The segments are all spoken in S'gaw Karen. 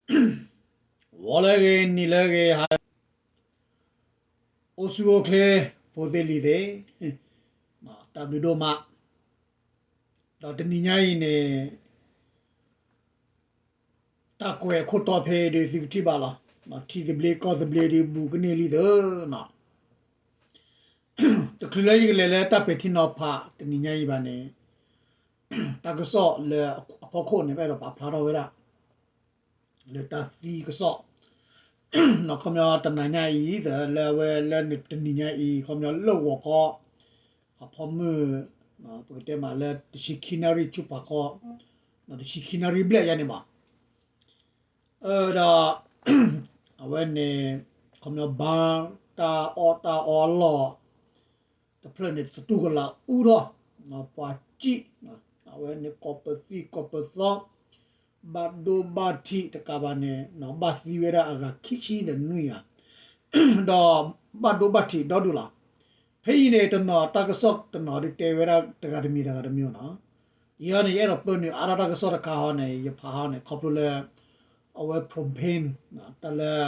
ဂီၤလၢအဂ့ၤ နံၤလၢအဂ့ၤ ဟါလၢ အိၣ်ဆူၣ်အိၣ်ချ့ ဖိသ့ၣ်လံၤသ့ၣ်, တၢ်ဘျုးဒိၣ်မး, ဒီးတနံၤညါအံၤန့ၣ် တၢ်ကွဲးအခိၣ်တီဖဲဒုးသုကထံၣ်ဘၣ်လီၤ. ထံသဘျ့ကီၢ်သဘျ့ဒုးဘူးကန့ၢ်လံသၢနီၤ. တချုးလၢယကလဲၤလၢတၢ်ပဲာ်ထံနီၤဖးတနံၤညါအံၤဘၣ်န့ၣ်, တၢ်ကစီၣ်လၢအဖီခိၣ်န့ၣ် ပအဲၣ်ဒိးပာ်ဖျါထီၣ်ဝဲဒၣ် လၢတၢ်သံကစီၣ် ခီပညီတနံၤညါအံၤ လၢအဝဲလၢတနံၤညါအံၤ ခီပညီလၢဂီၤခီ အဖီမုၢ် ပကတဲမးလၢတဆံခံနၣ်ရံၣ်ဆူဖးခီ တဆံခံနၣ်ရံၣ်ဘျဲၣ်ယါန့ၣ်မး, ဒီး အဝဲန့ၣ် ခီပညီဘါ တၢ်အီၣ်တၢ်အီအလီၢ် တဖျၢၣ်န့ၣ် သတူၢ်ကလာ်အူထီၣ် ပှၤစံၣ် အဝဲန့ၣ်ကိးပသူကိးပသီ ဘၣ်ဒိဘၣ်ထံးတကးဘၣ်န့ၣ် ဘၣ်သံဝဲဒၣ်အဂၤခံဆံဒီးနွံဂၤ ဒီးဘၣ်ဒိဘၣ်ထံးဒီဒူၣ်လီၤ. ဖဲအံၤန့ၣ် တနီၤတၢ်ကစီၣ်တနီၤဒုးတဲဝဲဒၣ်တဂၤတမံၤတဂၤတမံၤနီၤ. ယၤန့ၣ် ယအဲၣ်ဒိးပၢနုာ်အါထီၣ်တၢ်ကစီၣ်တခါဟီန့ၣ် ယဖးဟီန့ၣ် ခီဖျိလၢ အဝဲ propane တၢ်လၢ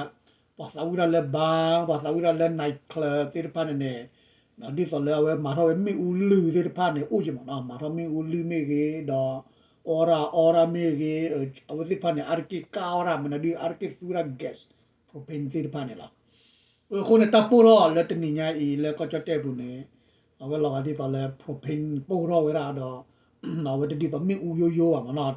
ပှၤသးဝံၣ်တၢ်လၢ bar ပှၤသးဝံၣ်တၢ်လၢ night club သ့ၣ်တဖၣ်န့ၣ်န့ၣ် ဒ်သိးလၢအဝဲမၤထီၣ်ဝဲမ့ၣ်အူလုၢ်သ့ၣ်တဖၣ်န့ၣ် အိၣ်က့ၤမးနီၤ. မၤထီၣ်မ့ၣ်အူလုၢ်မ့ၢ်ဂ့ၤ ဒီးအီၣ်တၢ်အီတၢ်မ့ၢ်ဂ့ၤ အဝဲသ့ၣ်တဖၣ်န့ၣ် အါတက့ၢ်ကၢ်အီၣ်တၢ် မနုၤဒုး အါတက့ၢ်သူဝဲဒၣ် gas propane သ့ၣ်တဖၣ်န့ၣ်လီၤ. အဃိန့ၣ် တၢ်ပိၢ်ထီၣ်လၢတနံၤညါအံၤလၢကီၢ်ကၠီၣ်တဲၣ်ပူၤန့ၣ် အဝဲလီၤဂာ်ဒ်သိးလၢ propane ပိၢ်ထီၣ်ဝဲဒၣ်ဒီး အဝဲတဒ်သိးမ့ၣ်အူယိယိဘၣ်မးနီၤ.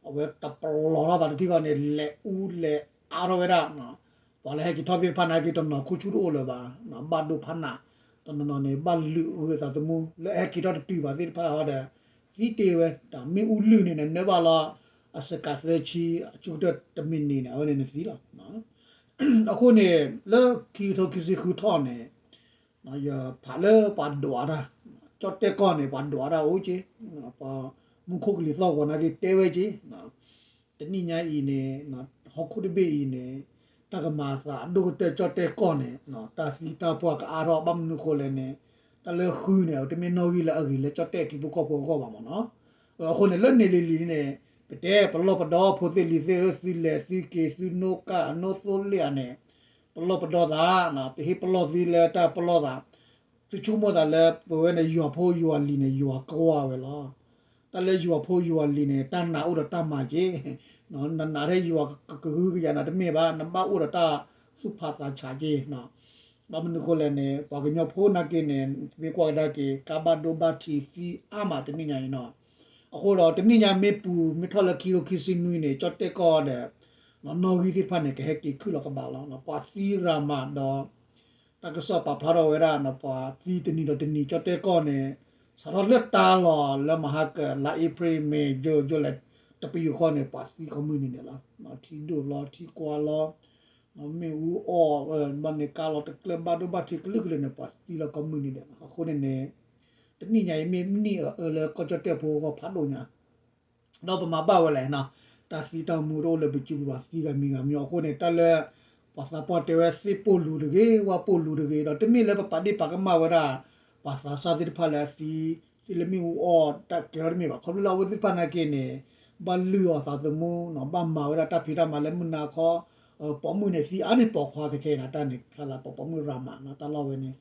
အဝဲတပလီၤထီၣ်သးတထံၣ်ဃီန့ၣ် လဲၤအူလဲၤအါထီၣ်ဝဲဒၣ် ပှၤလၢဟဲက့ၤထီၣ်သ့ၣ်တဖၣ်နာ်က့ တနီၤခိၣ်ဆူၣ်တအိၣ်လၢၤဘၣ်, ဘၣ်ဒိဖးနး, တနီၤနီၤန့ၣ် ဘၣ်လုာ်ဂုာ်သးသမူ လၢအဟဲက့ၤထီၣ်တတုၤဘၣ်သ့ၣ်တဖၣ်ဟီဒီး သံတ့ၢ်ဝဲ တၢ်မ့ၣ်အူလုၢ်န့ၣ်န့ၣ် နၢဘၣ်လီၤ အစကၤသၢဆံ အဆၢကတၢၢ်တမံးနံးန့ၣ် အဝဲန့ၣ်နသံလီၤ. အဃိန့ၣ် လၢခံကထိခံဆံဃုထီၣ်န့ၣ် ယဖးလၢပှၤဒွးတၢ်, ကၠီၣ်တဲၣ်ကီၢ်န့ၣ် ပှၤဒွးတၢ်အိၣ်က့, ပှၤမူခိၣ်ကလံၤသီၣ်ဂီၤနာ်က့တဲဝဲက့ တနံၣ်ညါအံၤန့ၣ် ဟီၣ်ခိၣ်တဘ့ၣ်အံၤန့ၣ် တၢ်ကမၤအသးအဒိၣ်ကတၢၢ်ကၠီၣ်တဲၣ်ကီၢ်န့ၣ် တၢ်သံတၢ်ပှၢ်ကအါထီၣ် ဘၣ်မနုၤဃိလဲၣ်န့ၣ် တၢ်လၢဃုန့ၣ် တမ့ၢ်နီၣ်ဂံၢ်လၢအဂ့ၤလၢကၠီၣ်တဲၣ်ထံဖိကီၢ်ဖိအဂီၢ်ဘၣ်မးနီၤ. အဃိန့ၣ် လၢန့ၣ်လံၤလံၤန့ၣ် ပတဲပလီၢ်ပဒီဖိသ့ၣ်လံၤသ့ၣ်ဧၢ သုလဲၤသုက့ၤသုနိကၣ်အနိသိလ့ၣ်ဧါန့ၣ် ပလီၢ်ပဒီသး, ပဟ့ၣ်ပလီၢ်သုလၢတၢ်ပလီၢ်သး သုဆိကမိၣ်သးလၢပဝဲန့ၣ် ယွၤဖိယွၤလံၤန့ၣ် ယွၤကဝၢ်ဝဲလီၤ. တၢ်လၢယွၤဖိယွၤလံၤန့ၣ် တၢ်နာ်အိၣ်ဒီးတၢ်မၤက့, နနာ်ထဲယွၤကကဟုကယာ်နၤတမ့ၢ်ဘၣ်, နဘၣ်အိၣ်ဒီးတၢ်သူၣ်ဖးသးဆးက့. ဘၣ်မနုၤဃိလဲၣ်န့ၣ် ပှၤကညီဖိနာ်က့န့ၣ် မ့ၢ်ကွၢ်ကဒါက့ၤ ကါဘၣ်ဒိဘၣ်ထံးသံအါမးတနံၣ်ညါအံၤနီၤ. အဃိဒီးတနံၣ်ညါမ့ၢ်ပူၤ မ့ၢ်ထီၣ်လၢခံကထိခံဆံနွံန့ၣ် ကၠီၣ်တဲၣ်ကီၢ်ဒီး နီၣ်ဂံၢ်သ့ၣ်တဖၣ်န့ၣ် ကဟဲက့ၤခုၣ်လီၤကဘၣ်လီၤ. ပှၤသံရၤမးဒီး တၢ်ကစီၣ်ပာ်ဖျါထီၣ်ဝဲဒၣ် ပှၤသံတနံၤဒီးတနံၤ ကၠီၣ်တဲၣ်ကီၢ်န့ၣ် စးထီၣ်လၢတၢ်လီၢ်လၢမဟါက လါအ့ဖြ့ၣ် မ့ၢ် ယိၣ် ယိၣ်လဲၣ် တပယူာ်ဃီန့ၣ် ပှၤသံကိးမုၢ်နံၤဒဲးလီၤ. ထံဒိၣ်လီၤ ထံကွၢ်လီၤ မ့ၣ်အူအီၣ် ဘၣ်န့ၣ် ကါလီၤတကျၢၢ်ဘၣ်ဒိဘၣ်ထံးကလုာ်ကလုာ်န့ၣ် ပှၤသံလီၤကိးမုၢ်နံၤဒဲးလီၤ. အဃိန့ၣ်န့ၣ် တနံၣ်ညါအံၤမ့ၢ်နံၣ်အအၢလၢကီၢ်ကၠီၣ်တဲၣ်ဖိအဂီၢ်ဖးဒိၣ်ညါ ဒီးပမၤဘၣ်ဝဲလဲၣ်နီၤ, တၢ်သံတၢ်မူတအိၣ်လၢပစုပူၤဘၣ် သံဂၤမံၤဂၤမံၤအဃိန့ၣ် တၢ်လၢ ပှၤသးပှၢ်တဲဝဲသ့ၣ်ပိာ်လူၤတဂ့ၤ ဝၣ်ပိာ်လူၤတဂ့ၤ ဒီးတမ့ၢ်လၢပပာ်ဒ့ၣ်ပာ်ကမၣ်ဝဲဒၣ် ပှၤသးစၢ်သ့ၣ်တဖၣ်လၢအသံ သ့ၣ်လၢမ့ၣ်အူအီၣ်တၢ်ကဲထီၣ်တမ့ၢ်ဘၣ် ခီဖျိလၢအဝဲသ့ၣ်တဖၣ်နာ်က့န့ၣ် ဘၣ်လုၢ်အီၣ်သးသမူ ဘၣ်မၤဝဲဒၣ်တၢ်ဖံးတၢ်မၤလၢမုၢ်နၤခီ ပိာ်မုၣ်န့ၣ်သံအါန့ၢ်ပိာ်ခွါခဲခဲအံၤန့ၣ် တၢ်န့ၣ်ဖျါသးပိာ်ပိာ်မုၣ်ရၤမးနီၤ တၢ်လီၢ်ဝဲန့ၣ်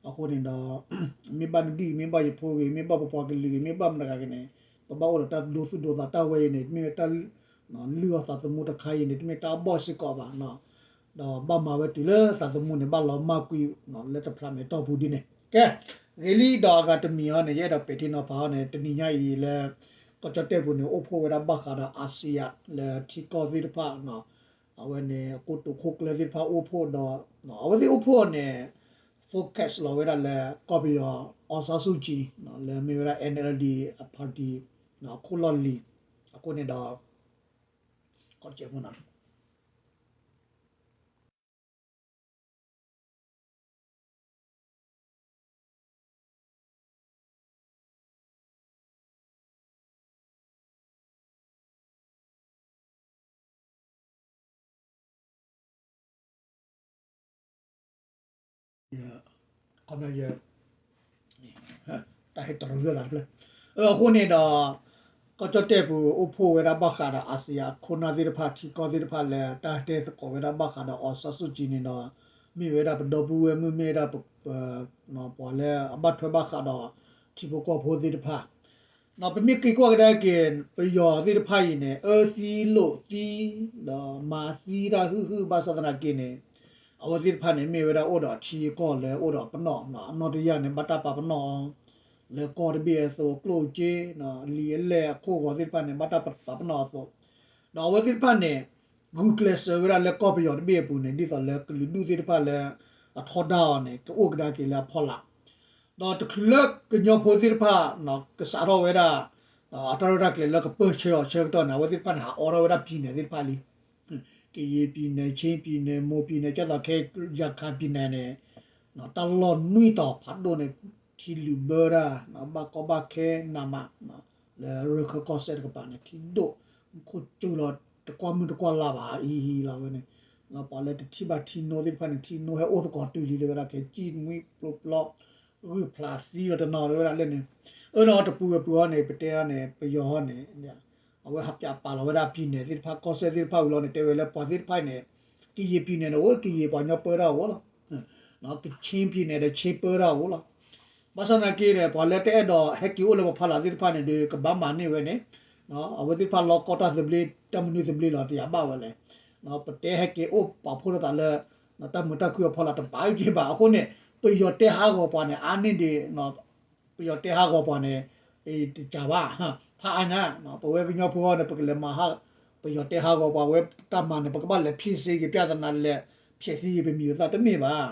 အဃိန့ၣ်ဒီး မ့ၢ်ဘၣ်နဒံၣ် မ့ၢ်ဘၣ်ယဖိဂ့ၤ မ့ၢ်ဘၣ်ပပှၤကလုာ်ဂ့ၤ မ့ၢ်ဘၣ်မတၤဂၤဂ့ၤန့ၣ် ပဘၣ်အိၣ်ဒီးတၢ်ဒိသူၣ်ဒိသးတၢ်ဝဲအံၤန့ၣ် တမ့ၢ်ဝဲတၢ် လုၢ်အီၣ်သးသမူတခါအံၤန့ၣ် တမ့ၢ်တၢ်အဘီၣ်စ့ၢ်ကီးဘၣ်နီၤ ဒီးဘၣ်မၤဝဲတုၤလၢသးသမူန့ၣ် ဘၣ်လီၤမၢ်ကွံာ်လၢတဖျးမဲာ်တီၢ်ပူၤဒ်န့ၣ် ကဲ ဂ့ၤလံဒီးအဂၤတမံၤအံၤန့ၣ် ယအဲၣ်ဒိးပဲာ်ထံနီၤဖးအီၤန့ၣ် တနံၤညါအံၤလၢ ကီၢ်ကၠီၣ်တဲၣ်ပူၤန့ၣ် အိၣ်ဖှိၣ်ဝဲဒၣ်ဘၣ်ဃးဒီး ASEAN လၢထံကီၢ်သ့ၣ်တဖၣ် အဝဲန့ၣ် အကိတိာ်ခိၣ်ကျၢၢ်သ့ၣ်တဖၣ်အိၣ်ဖှိၣ်ဒီး အဝဲသ့ၣ်အိၣ်ဖှိၣ်န့ၣ် focus လီၤဝဲဒၣ်လၢ ကီၢ်ပယီၤ အောင်ဆန်းစုကြည် လၢမ့ၢ်ဝဲဒၣ် NLD အ party အခိၣ်လီၢ်လံၤ အဃိန့ၣ်ဒီး ခီကဲဖိနီၤ တၢ်ဟဲတရူးလၢ်လၢ်ဖျၢၣ် အဃိန့ၣ်ဒီး ကီၢ်ကၠီၣ်တဲၣ်ပူၤ အိၣ်ဖှိၣ်ဝဲဒၣ်ဘၣ်ဃးဒီး အၣ်စံၣ်ယၣ် ခိၣ်နၢ်သ့ၣ်တဖၣ် ထံကီၢ်သ့ၣ်တဖၣ်လၢတၢ်တဲသကိးဝဲဒၣ်ဘၣ်ဃးဒီး အောင်ဆန်းစုကြည် န့ၣ်ဒီး မ့ၢ်ဝဲဒၣ်ပဒီပုၢ်ဝဲၢ်မုၣ် မ့ၢ်ဝဲဒၣ်ပ ပ ပှၤလၢအဘၣ်ထွဲဘၣ်ဃးဒီး ထံဖိကီၢ်ဖိသ့ၣ်တဖၣ် ပမ့ၢ်က့ၤကွၢ်ကဒါက့ၤ ပယီၤသ့ၣ်တဖၣ်အံၤန့ၣ် အၢသံလိာ်သံ ဒီးမၤသံတၢ်ဟုၣ်ဟုၣ်ဘၣ်ဆၣ်သနာ်က့န့ၣ် အဝဲသ့ၣ်တဖၣ်န့ၣ် မ့ၢ်ဝဲဒၣ်အိၣ်ဒီးထံကီၢ်လၢအိၣ်ဒီးပနီၣ် အနီၢ်တယၢ်န့ၣ် ဘၣ်တၢ်ပာ်ပနီၣ်အီၤ လၢကီၢ်တဘ့ၣ်အသိး ကျိၣ်စ့ လံာ်အလဲၢ်အခိၣ်ဂီၤသ့ၣ်တဖၣ်န့ၣ် ဘၣ်တၢ်ပာ်ပနီၣ်အသိး ဒီးအဝဲသ့ၣ်တဖၣ်န့ၣ် ဂုာ်ကျဲးစၢးဝဲဒၣ်လၢကီၢ်ပယီၤတဘ့ၣ်အပူၤန့ၣ် ဒ်သိးလၢကလုာ်ဒူၣ်သ့ၣ်တဖၣ်လၢ အထီဒါအီၤန့ၣ် ကအိၣ်ကဒါက့ၤလၢအဖီလာ် ဒီးတချုးလၢကညီဖိသ့ၣ်တဖၣ် ကစးထီၣ်ဝဲဒၣ် အတၢ်ရဲၣ်တၢ်ကျဲၤလၢကပၢၢ်ဆၢအီၤဆၢကတီၢ်န့ၣ် အဝဲသ့ၣ်တဖၣ်န့ၣ် ဟးအိးထီၣ်ဝဲဒၣ် ပြည်နယ် သ့ၣ်တဖၣ်လံ ကရင်ပြည်နယ် ချင်းပြည်နယ် မွန်ပြည်နယ် ကၠၢ်သိးခဲ ရခိုင်ပြည်နယ် န့ၣ် တၢ်လီၢ်နွံတီၤဖးဒိၣ်န့ၣ် ထံလုာ်ဘၢတၢ် ဘၣ်ကီဘၣ်ခဲနးမး လၢရခၢၣ်ကီၢ်စဲၣ်တကပၤန့ၣ် ထံဒိၣ် မူခိၣ်ကၠိလီၤ တကွၢ်မုၢ်တကွၢ်လါဘၣ် အံၤလီၤဝဲန့ၣ် ပှၤလၢတထံၣ်ဘၣ်ထံနိသ့ၣ်တဖၣ်န့ၣ် ထံနိဟဲအိၣ်သကိးတုၤလံ တဲဝဲဒၣ် ခဲကံၣ်မှံပျီပျီ ဂုာ်ဖျးသံလီၤတနီၤ တဲဝဲဒၣ်လၢန့ၣ် အၢ ဒီးတပူၤဝဲပူၤဟီန့ၣ် ပတဲအီၤန့ၣ် ပယီၤဟီန့ၣ် အဝဲဟးပၠးပာ်လီၤဝဲဒၣ် ပြည်နယ် သ့ၣ်တဖၣ် ကီၢ်စဲၣ်သ့ၣ်တဖၣ်ဝံၤလီၤန့ၣ် တဲဝဲလၢပှၤသ့ၣ်တဖၣ်အံၤန့ၣ် ကရင်ပြည်နယ် န့ၣ်အိၣ် ကရင်ပှၤကညီပၢတၢ်အိၣ်လီၤ ကချင်ပြည်နယ် ဒီး ချင်းပၢတၢ်အိၣ်လီၤ ဘၣ်ဆၣ်သနာ်က့ဒီး ပှၤလၢတအဲၣ်ဒိးဟဲက့ၤအိၣ်လၢပဖီလာ်သ့ၣ်တဖၣ်န့ၣ်ဒီး ကဘၣ်မၤန့ၢ်ဝဲန့ၣ် အဝဲသ့ၣ်တဖၣ်လီၤကီတၢ်သဘျ့ တၢ်မနုၤသဘျ့လီၤ တယာ်ဘၣ်ဝဲလဲၣ် ပတဲဟဲက့ၤအိၣ်ပာ်ဖှိၣ်ထီၣ်သးလၢ တၢ်မုာ်တၢ်ခုၣ်အဖီလာ်တဘၣ်အုၣ်က့ၤဘၣ် အဃိန့ၣ် ပယီၤတဲဟးဂီၤပှၤန့ၣ် အါန့ၢ်ဒံး ပယီၤတဲဟးဂီၤပှၤန့ၣ် တစှၤဘၣ် ဖးအါညါ ပဝဲကညီဖိန့ၣ် ပကလဲၤမၤဟး ပယီၤတဲဟးဂီၤပှၤ ဝဲတၢ်မၤန့ၣ် ပကဘၣ်လဲၤဖံးစ့က့ၤ ပြဿနာ လဲၤဖျဲးသံက့ၤပမံၤပသၣ်တမ့ၢ်ဘၣ်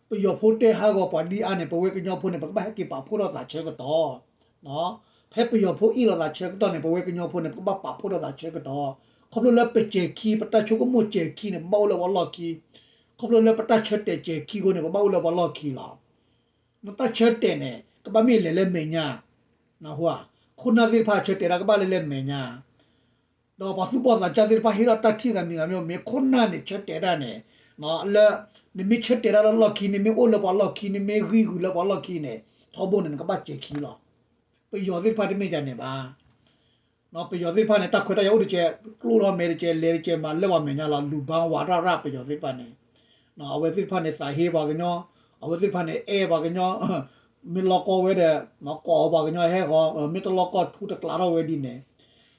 ပယီၤဖိတဲဟးဂီၤပှၤဒ်အါန့ၣ် ပဝဲကညီဖိန့ၣ် ပကဘၣ်ဟဲက့ၤပာ်ဖှိၣ်ထီၣ်သးဆၢကတီၢ် ဖဲပယီၤဖိအ့ၣ်လိာ်သးဆၢကတီၢ်န့ၣ် ပဝဲကညီဖိန့ၣ် ပကဘၣ်ပာ်ဖှိၣ်ထီၣ်သးဆၢကတီၢ် ခီဖျိလၢပစဲၤခံ ပတၢ်ဆိကမိၣ်စဲၤခံန့ၣ် ပဘၣ်အိၣ်လၢပှၤလီၢ်ခံ ခီဖျိလၢပတၢ်ဆၢတဲာ်စဲၤခံအဃိန့ၣ် ပဘၣ်အိၣ်လၢပှၤလီၢ်ခံလီၤ. နတၢ်ဆၢတဲာ်န့ၣ် ကဘၣ်မ့ၢ်လဲၤလၢမဲာ်ညါ, ခိၣ်နၢ်သ့ၣ်တဖၣ်ဆၢတဲာ်တၢ်ကဘၣ်လဲၤလၢမဲာ်ညါ, ဒီးပှၤသူၣ်ဘီၣ်သးစၢ်သ့ၣ်တဖၣ်ဟ့ၣ်ထီၣ်တၢ်ထံၣ်သးမံၤသးမံၤ မ့ၢ်ခိၣ်နၢ်န့ၣ်ဆၢတဲာ်တၢ်န့ၣ် လၢ နမ့ၢ်ဆၢတဲာ်တၢ်လၢလီၢ်ခံ နမ့ၢ်အိၣ်လၢပှၤလီၢ်ခံ နမ့ၢ်ဂံၢ်ဂုာ်လၢပှၤလီၢ်ခံန့ၣ် ထီဘိန့ၣ် နကဘၣ်စဲၤခံလီၤ. ပယီၤသ့ၣ်တဖၣ်တမ့ၢ်ဒ်န့ၣ်ဘၣ်. ပယီၤသ့ၣ်တဖၣ်န့ၣ် တၢ်ခွဲးတၢ်ယာ်အိၣ်တကဲး, ကျိၣ်ထီၣ်မဲာ်တကဲး, လဲၤတကဲးမး လၢပှၤမဲာ်ညါလီၤ. လူၤဘါဝးရၣ်ရၣ် ပယီၤသ့ၣ်တဖၣ်န့ၣ်, အဝဲသ့ၣ်တဖၣ်န့ၣ် သးဟ့ပှၤကညီ, အဝဲသ့ၣ်တဖၣ်န့ၣ် အဲၣ်ပှၤကညီ, မ့ၢ်လီၢ်ကီၢ်ဝဲဒီး ကိးပှၤကညီဟဲဃီ, မ့ၢ်တလီၢ်ကီၢ်ထူတကျးထီၣ်ဝဲဒ်န့ၣ်,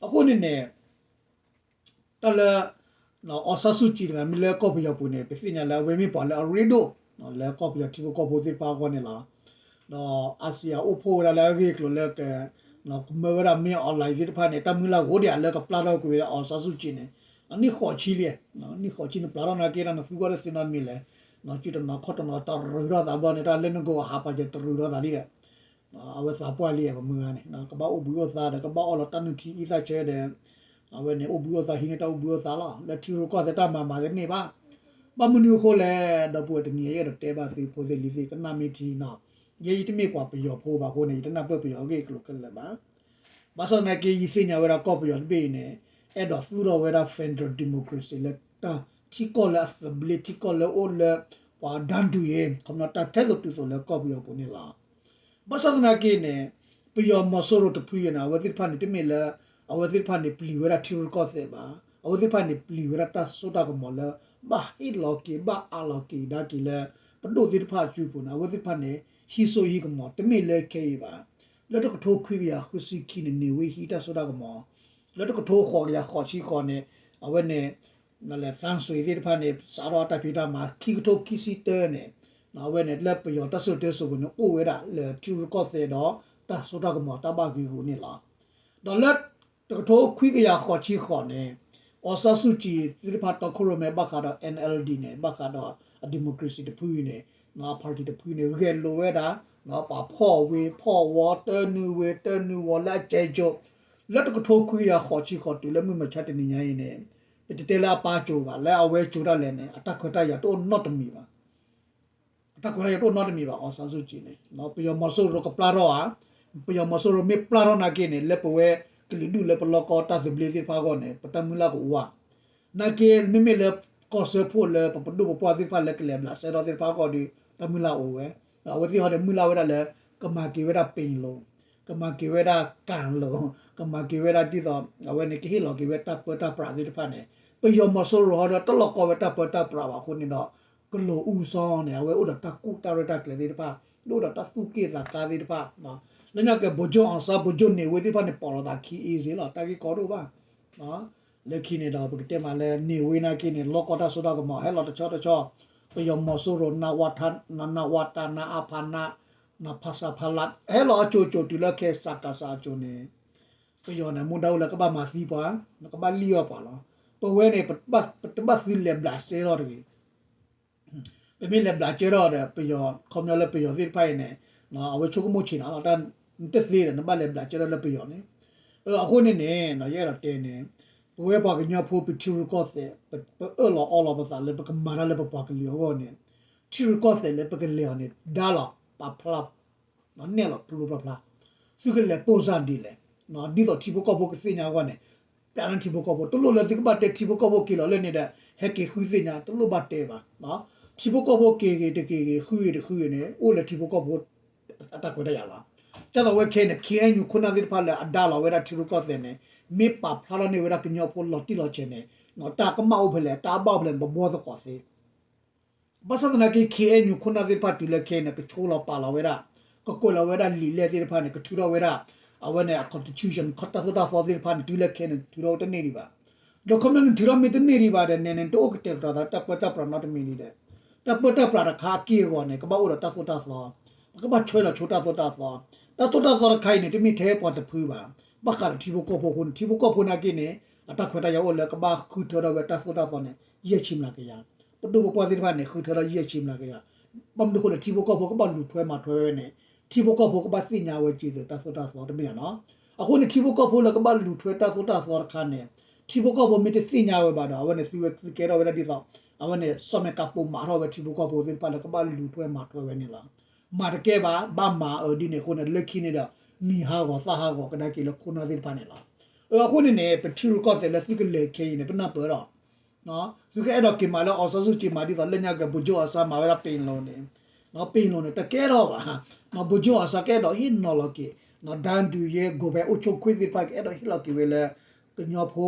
အဃိန့ၣ်န့ၣ် တၢ်လၢ အောင်ဆန်းစုကြည် တဂၤမ့ၢ်လၢကီၢ်ပယီၤပူၤန့ၣ် ပသ့ၣ်ညါလၢအဝဲမ့ၢ်ပှၤလၢအရ့ဒိၣ် လၢကီၢ်ပယီၤထံဖိကီၢ်ဖိသ့ၣ်တဖၣ်အဂီၢ်န့ၣ်လီၤ. ဒီး အၣ်စံၣ်ယၣ် အိၣ်ဖှိၣ်ဝဲဒၣ်လၢအဂ့ၢ်အကျိၤလၢက ကမၢဝဲဒၣ် မင်းအောင်လှိုင် သ့ၣ်တဖၣ်န့ၣ် တၢ်မုၢ်လၢ်အိၣ်ဒံးဧါ လၢကပျၢ်ထီၣ်ကွံာ်ဝဲဒၣ် အောင်ဆန်းစုကြည် န့ၣ်, နံၣ်ဃိးဆံလံ, နံၣ်ဃိးဆံန့ၣ် ပျၢ်ထီၣ်နာ်က့ တၢ်နသူကီၢ်တသ့နီတမံၤလဲၣ်, စုတနီၤခီၣ်တနီၤ တရူးထီၣ်သးဘျီန့ၣ် တၢ်လၢနဂီၢ်ဟးပာ်စၢၤတရူးထီၣ်သးလံဒီး အဝဲသးပှၢ်လံ ပမုၢ်ဂၤန့ၣ် ကဘၣ်အိၣ်ဘှံးအိၣ်သါဒီး ကဘၣ်အီၣ်လီၤတၢ်နုၢ်ထံအံသၣ်ဆၢဒီး အဝဲန့ၣ် အိၣ်ဘှံးအိၣ်သါ ဟံးန့ၢ်တၢ်အိၣ်ဘှံးအိၣ်သါလီၤ. လၢထံရူၢ်ကီၢ်သဲးတၢ်မၤမၤတန့ၢ်ဘၣ်. ဘၣ်မနုၤအဃိလဲၣ်, ဒီပုၢ်ဝဲၢ်တနံၤအံၤ အဲၣ်ဒိးတဲဘၣ်သုဖိသ့ၣ်လံၤသ့ၣ် ကနၣ်မ့ၢ်ထံနီၤ, ယဲယတမ့ၢ်ပှၤပယီၤဖိဘၣ်အဃိန့ၣ် ယတနၢ်ပၢၢ်ပယီၤအဂ့ၢ်အကျိၤခဲလၢာ်ဘၣ်. ဘၣ်ဆၣ်သနာ်က့ ယသ့ၣ်ညါဝဲဒၣ်ကီၢ်ပယီၤတဘ့ၣ်အံၤန့ၣ် အဲၣ်ဒိးသူၣ်ထီၣ်ဝဲဒၣ် federal democracy လၢတၢ်ထံကီၢ်လၢအသဘျ့ ထံကီၢ်လၢအိၣ်လၢ ပှၤတၢ်ဒုးအံၤ ခီပညီတၢ်ထဲသိးတုၤသိးလၢကီၢ်ပယီၤပူၤန့ၣ်လီၤ. ဘၣ်ဆၣ်သနာ်က့န့ၣ် ပယီၤမီၤစိရိၤတဖုအံၤန့ၣ် အဝဲသ့ၣ်တဖၣ်န့ၣ် တမ့ၢ်လၢ အဝဲသ့ၣ်တဖၣ်န့ၣ် ပျံၤဝဲဒၣ်ထံရူၢ်ကီၢ်သဲးဘၣ်. အဝဲသ့ၣ်တဖၣ်န့ၣ် ပျံၤဝဲဒၣ်တၢ်စိတၢ်ကမီၤလၢ ဘၣ်ဟ့ၣ်လီၤက့ၤ ဘၣ်အးလီၤက့ၤကဒါက့ၤလၢ ပဒိၣ်သ့ၣ်တဖၣ်အစုပူၤန့ၣ် အဝဲသ့ၣ်တဖၣ်န့ၣ် ဟံးစိဟံးကမီၤ တမ့ၢ်လၢခဲအံၤဘၣ်. လၢတကထိခွံကယၤဃုဆံခံန့ၣ် န့ၢ်ဝဲဟံးတၢ်စိတၢ်ကမီၤ, လၢတကထိဃိးကယၤဃိးဆံဃိးန့ၣ် အဝဲန့ၣ် သန်းရွှေ သ့ၣ်တဖၣ်န့ၣ် စးထီၣ်တၢ်ဖံးတၢ်မၤ ခံကထိခံဆံတၢန့ၣ် အဝဲန့ၣ် လၢပယီၤတၢ်စိၤတဲစိၤပူၤန့ၣ် အိၣ်ဝဲဒၣ်လၢထံရူၢ်ကီၢ်သဲးဒီး တၢ်စိတၢ်ကမီၤတၢ်ဘၣ်ဂ့ၤဂူာ်န့ၣ်လီၤ. ဒီးလၢ တကထိခွံကယၤဃိးဆံဃိးန့ၣ် အောင်ဆန်းစုကြည် သ့ၣ်တဖၣ်တီခိၣ်ရိၣ်မဲ ဘၣ်ဃးဒီး NLD န့ၣ် ဘၣ်ဃးဒီးအ democracy တဖုအံၤန့ၣ် အ party တဖုန့ၣ် ဂဲၤလိာ်ဝဲဒၣ် ပှၤဖီၣ်ဝ့ၤဖီၣ်ဝီၤ တၢနုာ်ဝ့ၤတၢနုာ်ဝီၤလၢအကဲကၠိ လၢတကထိခွံကယၤဃိးဆံဃိးတုၤလၢမုၢ်မဆါတနံၤညါအံၤန့ၣ် ပတတဲလၢအပၢ်ကၠိဘၣ် လၢအဝဲကၠိဒၣ်လဲာ်န့ၣ် အတၢ်ခွဲးတၢ်ယာ်တအိၣ်နီတမံၤဘၣ်. အတၢ်ခွဲးတၢ်ယာ်တအိၣ်နီတမံၤဘၣ် အောင်ဆန်းစုကြည် န့ၣ် ပယီၤမီၤစိရိၤကပျၢ်ထီၣ်ဧါ, ပယီၤမီၤစိရိၤမ့ၢ်ပျၢ်ထီၣ်နာ်က့န့ၣ် လၢပဝဲကလုာ်ဒူၣ်လၢပလီၢ်ကီၢ်တၢ်သဘျ့သ့ၣ်တဖၣ်အဂီၢ်န့ၣ် ပတၢ်မုၢ်လၢ်ကအိၣ်ဧါ. နာ်က့ မ့မ့ၢ်လၢကီၢ်စၢဖှိၣ်လၢပပဒိၣ်ပပှၢ်သ့ၣ်တဖၣ်လၢကလဲၤဘျးစဲထီၣ်သ့ၣ်တဖၣ်အဂီၢ်ဒီး တၢ်မုၢ်လၢ်အိၣ်ဝဲ, အဝဲသ့ၣ်ဟီဒီးမုၢ်လၢ်ဝဲဒၣ်လၢ ကမၤက့ၤဝဲဒၣ်ပ့ၤလိၤ, က ကမၤက့ၤဝဲဒၣ်ကၣ်လိၤ, ကမၤက့ၤဝဲဒၣ်ဒ်သိး အဝဲန့ၣ်ကဟ့ၣ်လီၤက့ၤဝဲတၢ်ပၢတၢ်ပြးသ့ၣ်တဖၣ်န့ၣ်, ပယီၤမီၤစိရိၤဟီဒီးတလီၢ်ကီဝဲတၢ်ပၢတၢ်ပြးဘၣ်အဃိန့ၣ်ဒီး ကလိၤအူစီန့ၣ် အဝဲအိၣ်ဒီးတၢ်ကူၣ်တၢ်ရဲၣ်တၢ်ကျဲၤသ့ၣ်တဖၣ်, အိၣ်ဒီးတၢ်သူၣ်က့ၣ်သးကါသ့ၣ်တဖၣ်, လၢညါက့ၤ ဗိုလ်ချုပ်အောင်ဆန်း ဗိုလ်ချုပ်နေဝင်းသ့ၣ်တဖၣ်န့ၣ် ပိာ်လိာ်သးခံ easy လီၤ, တၢ်ဂ့ၢ်ကီဒိၣ်ဘၣ် လၢခံန့ၣ်ဒီး ပကတဲမးလၢ နေဝင်း နာ်က့န့ၣ် လီၢ်ကီတၢ်စိတၢ်ကမီၤ ဟဲလီၤတဆီတဆီ, ပယီၤမီၤစိရိၤ နဝတ, နဝတ, နအဖ, န, နဖဆဖလ, ဟဲလီၤအစိၤစိၤတုၤလၢခဲစကစအစိၤန့ၣ်, ပယီၤန့ၣ် မူဒါအိၣ်လၢကဘၣ်မၤသံပှၤ, ကဘၣ်လံၣ်အီၣ်ပှၤလီၤ. ပဝဲန့ၣ် ပတဘၣ်သုလဲၤဘျးစဲထီၣ်တဂ့ၤ ပမ့ၢ်လဲၤဘျးစဲထီၣ်ဒီး ပယီၤ ခီပညီလၢပယီၤသ့ၣ်တဖၣ်အံၤန့ၣ် အဝဲဆိကမိၣ်ဆံးနၤလီၤ, တၢ်နတသ့ဒီး နဘၣ်လဲၤဘျးစဲထီၣ်လၢပယီၤန့ၣ်, အဃိန့ၣ်န့ၣ် ယအဲၣ်ဒိးတဲန့ၣ် ပဝဲပှၤကညီဖိ ပထံရူၢ်ကီၢ်သဲး ပအၢၣ်လီၤအီလီၤပသးလၢပကမၤတၢ်လၢပပှၤကလုာ်အဂီၢ်န့ၣ်, ထံရူၢ်ကီၢ်သဲးလၢပကလဲၤအီၤန့ၣ် ဒါလီၤပာ်ဖျါ နဲၣ်လီၤဖျိဖျါဖျါ, သုကလဲၤပိၢ်စၢ်ဒ်လဲၣ်, ဒ်သိးထံဖိကီၢ်ဖိကသ့ၣ်ညါအဂီၢ်န့ၣ်, ပျးန့ၢ်ထံဖိကီၢ်ဖိ, တလိၣ်လၢသုကဘၣ်တဲထံဖိကီၢ်ဖိက့ၤလီၤလၢန့ၣ်ဒီး ဟဲက့ၤဃုသ့ၣ်ညါ, တလိၣ်ဘၣ်တဲဘၣ်. ထံဖိကီၢ်ဖိက့ၤဂ့ၤတက့ၤဂ့ၤ ဃုဂ့ၤတဃုဂ့ၤန့ၣ် အိၣ်လၢထံဖိကီၢ်ဖိအတၢ်ခွဲးတၢ်ယာ်လီၤ. ဒ်သိးဝဲခဲအံၤန့ၣ် ခ့အဲၣ်ယူၣ်ခိၣ်နၢ်သ့ၣ်တဖၣ်လၢအဒါလီၤဝဲဒၣ်ထံရူၢ်ကီၢ်သဲးန့ၣ် မ့ၢ်ပာ်ဖျါထီၣ်န့ၢ်ဝဲဒၣ်ကညီဖိလီၤတံၢ်လီၤဆဲးန့ၣ်, တၢ်ကမၣ်အိၣ်ဖဲလဲၣ် တၢ်အဘၣ်အိၣ်ဖဲလဲၣ်န့ၣ် ပဘှီသကိးသ့ ဘၣ်ဆၣ်သနာ်က့ ခ့အဲၣ်ယူၣ်ခိၣ်နၢ်သ့ၣ်တဖၣ်တုၤလၢခဲအံၤန့ၣ် ကဆိလီၤပာ်လီၤဝဲဒၣ်, ကကွဲးလီၤဝဲဒၣ်လံာ်လဲၢ်သ့ၣ်တဖၣ်န့ၣ် ကထုးထီၣ်ဝဲဒၣ်, အဝဲန့ၣ် အ constitution တၢ်သိၣ်တၢ်သီသ့ၣ်တဖၣ်န့ၣ် တုၤလၢခဲအံၤန့ၣ် ထုးထီၣ်ဝဲတန့ၢ်ဒံးဘၣ်. ဒီးခီပညီန့ၣ် ထုးထီၣ်မ့ၢ်တန့ၢ်ဒံးဘၣ်ဒီး နဲန့ၣ် တအိၣ်ကတဲာ်ကတီၤသးတၢ်ပၢတၢ်ပြးနီတမံၤဒံးဒီး, တၢ်ပၢတၢ်ပြးတခါအက့ၢ်အဂီၤန့ၣ် ကဘၣ်အိၣ်ဒီးတၢ်သိၣ်တၢ်သီ, ပကဘၣ်ဆွဲလီၤဆိတၢ်သိၣ်တၢ်သီ, တၢ်သိၣ်တၢ်သီတခါအံၤန့ၣ် တမ့ၢ်ထဲပှၤတဖုဘၣ်, ဘၣ်ဃးဒီးထံဖိကီၢ်ဖိအဃိန့ၣ် ထံဖိကီၢ်ဖိနာ်က့န့ၣ် အတၢ်ခွဲးတၢ်ယာ်အိၣ်လၢကဘၣ်ဃုထၢထီၣ်ဝဲတၢ်သိၣ်တၢ်သီန့ၣ် ယဲၢ်ဆံမျးကယၤ ပဒိၣ်ပပှၢ်သ့ၣ်တဖၣ်န့ၣ် ဃုထၢထီၣ်ယဲၢ်ဆံမျးကယၤ, ဘၣ်မနုၤအဃိလဲၣ် ထံဖိကီၢ်ဖိကဘၣ်လူၤထွဲမၤထွဲဝဲန့ၣ်, ထံဖိကီၢ်ဖိကဘၣ်သ့ၣ်ညါဝဲက့ၤသ့ၣ်တၢ်သိၣ်တၢ်သီတမ့ၢ်ဧါနီၤ. အဃိန့ၣ် ထံဖိကီၢ်ဖိလၢကဘၣ်လူၤထွဲတၢ်သိၣ်တၢ်သီတခါန့ၣ်, ထံဖိကီၢ်ဖိမ့ၢ်တသ့ၣ်ညါဝဲဘၣ်ဒီး အဝဲန့ၣ်သုဝဲသုကဲထီၣ်ဝဲဒၣ်ဒ်သိး, အဝဲန့ၣ် စီၤမဲာ်ကးပိာ်မၤထီၣ်ဝဲထံဖိကီၢ်ဖိသ့ၣ်တဖၣ်လၢကဘၣ်လူၤထွဲမၤထွဲဝဲန့ၣ်လီၤ. မၤတကဲဘၣ်, ဘၣ်မၤအၢဒ်န့ၣ်အဃိန့ၣ် လၢခံန့ၣ်ဒီး မံၤဟးဂီၤသၣ်ဟးဂီၤကဒါက့ၤလၢခိၣ်နၢ်သ့ၣ်တဖၣ်န့ၣ်လီၤ. အဃိန့ၣ်န့ၣ် ပထံရူၢ်ကီၢ်သဲးလၢသုကလဲၤခဲအံၤန့ၣ် ပနၢ်ပၢၢ်ဒီး သုကအဲၣ်ဒိးက့ၤမၤလၢ အောင်ဆန်းစုကြည် မၤဒ်သိးလၢညါက့ၤ ဗိုလ်ချုပ်အောင်ဆန်း မၤဝဲဒၣ် ပင်လုံန့ၣ်, ပင်လုံန့ၣ် တကဲထီၣ်ဘၣ်. ဗိုလ်ချုပ်အောင်ဆန်း ကအဲၣ်ဒိးဟ့ၣ်နီၤလီၤက့ၤ တန်းတူရေး ကိုယ်ပိုင်အုပ်ချုပ်ခွင့် သ့ၣ်တဖၣ် ကအဲၣ်ဒိးဟ့ၣ်လီၤက့ၤဝဲလၢ ကညီဖိ,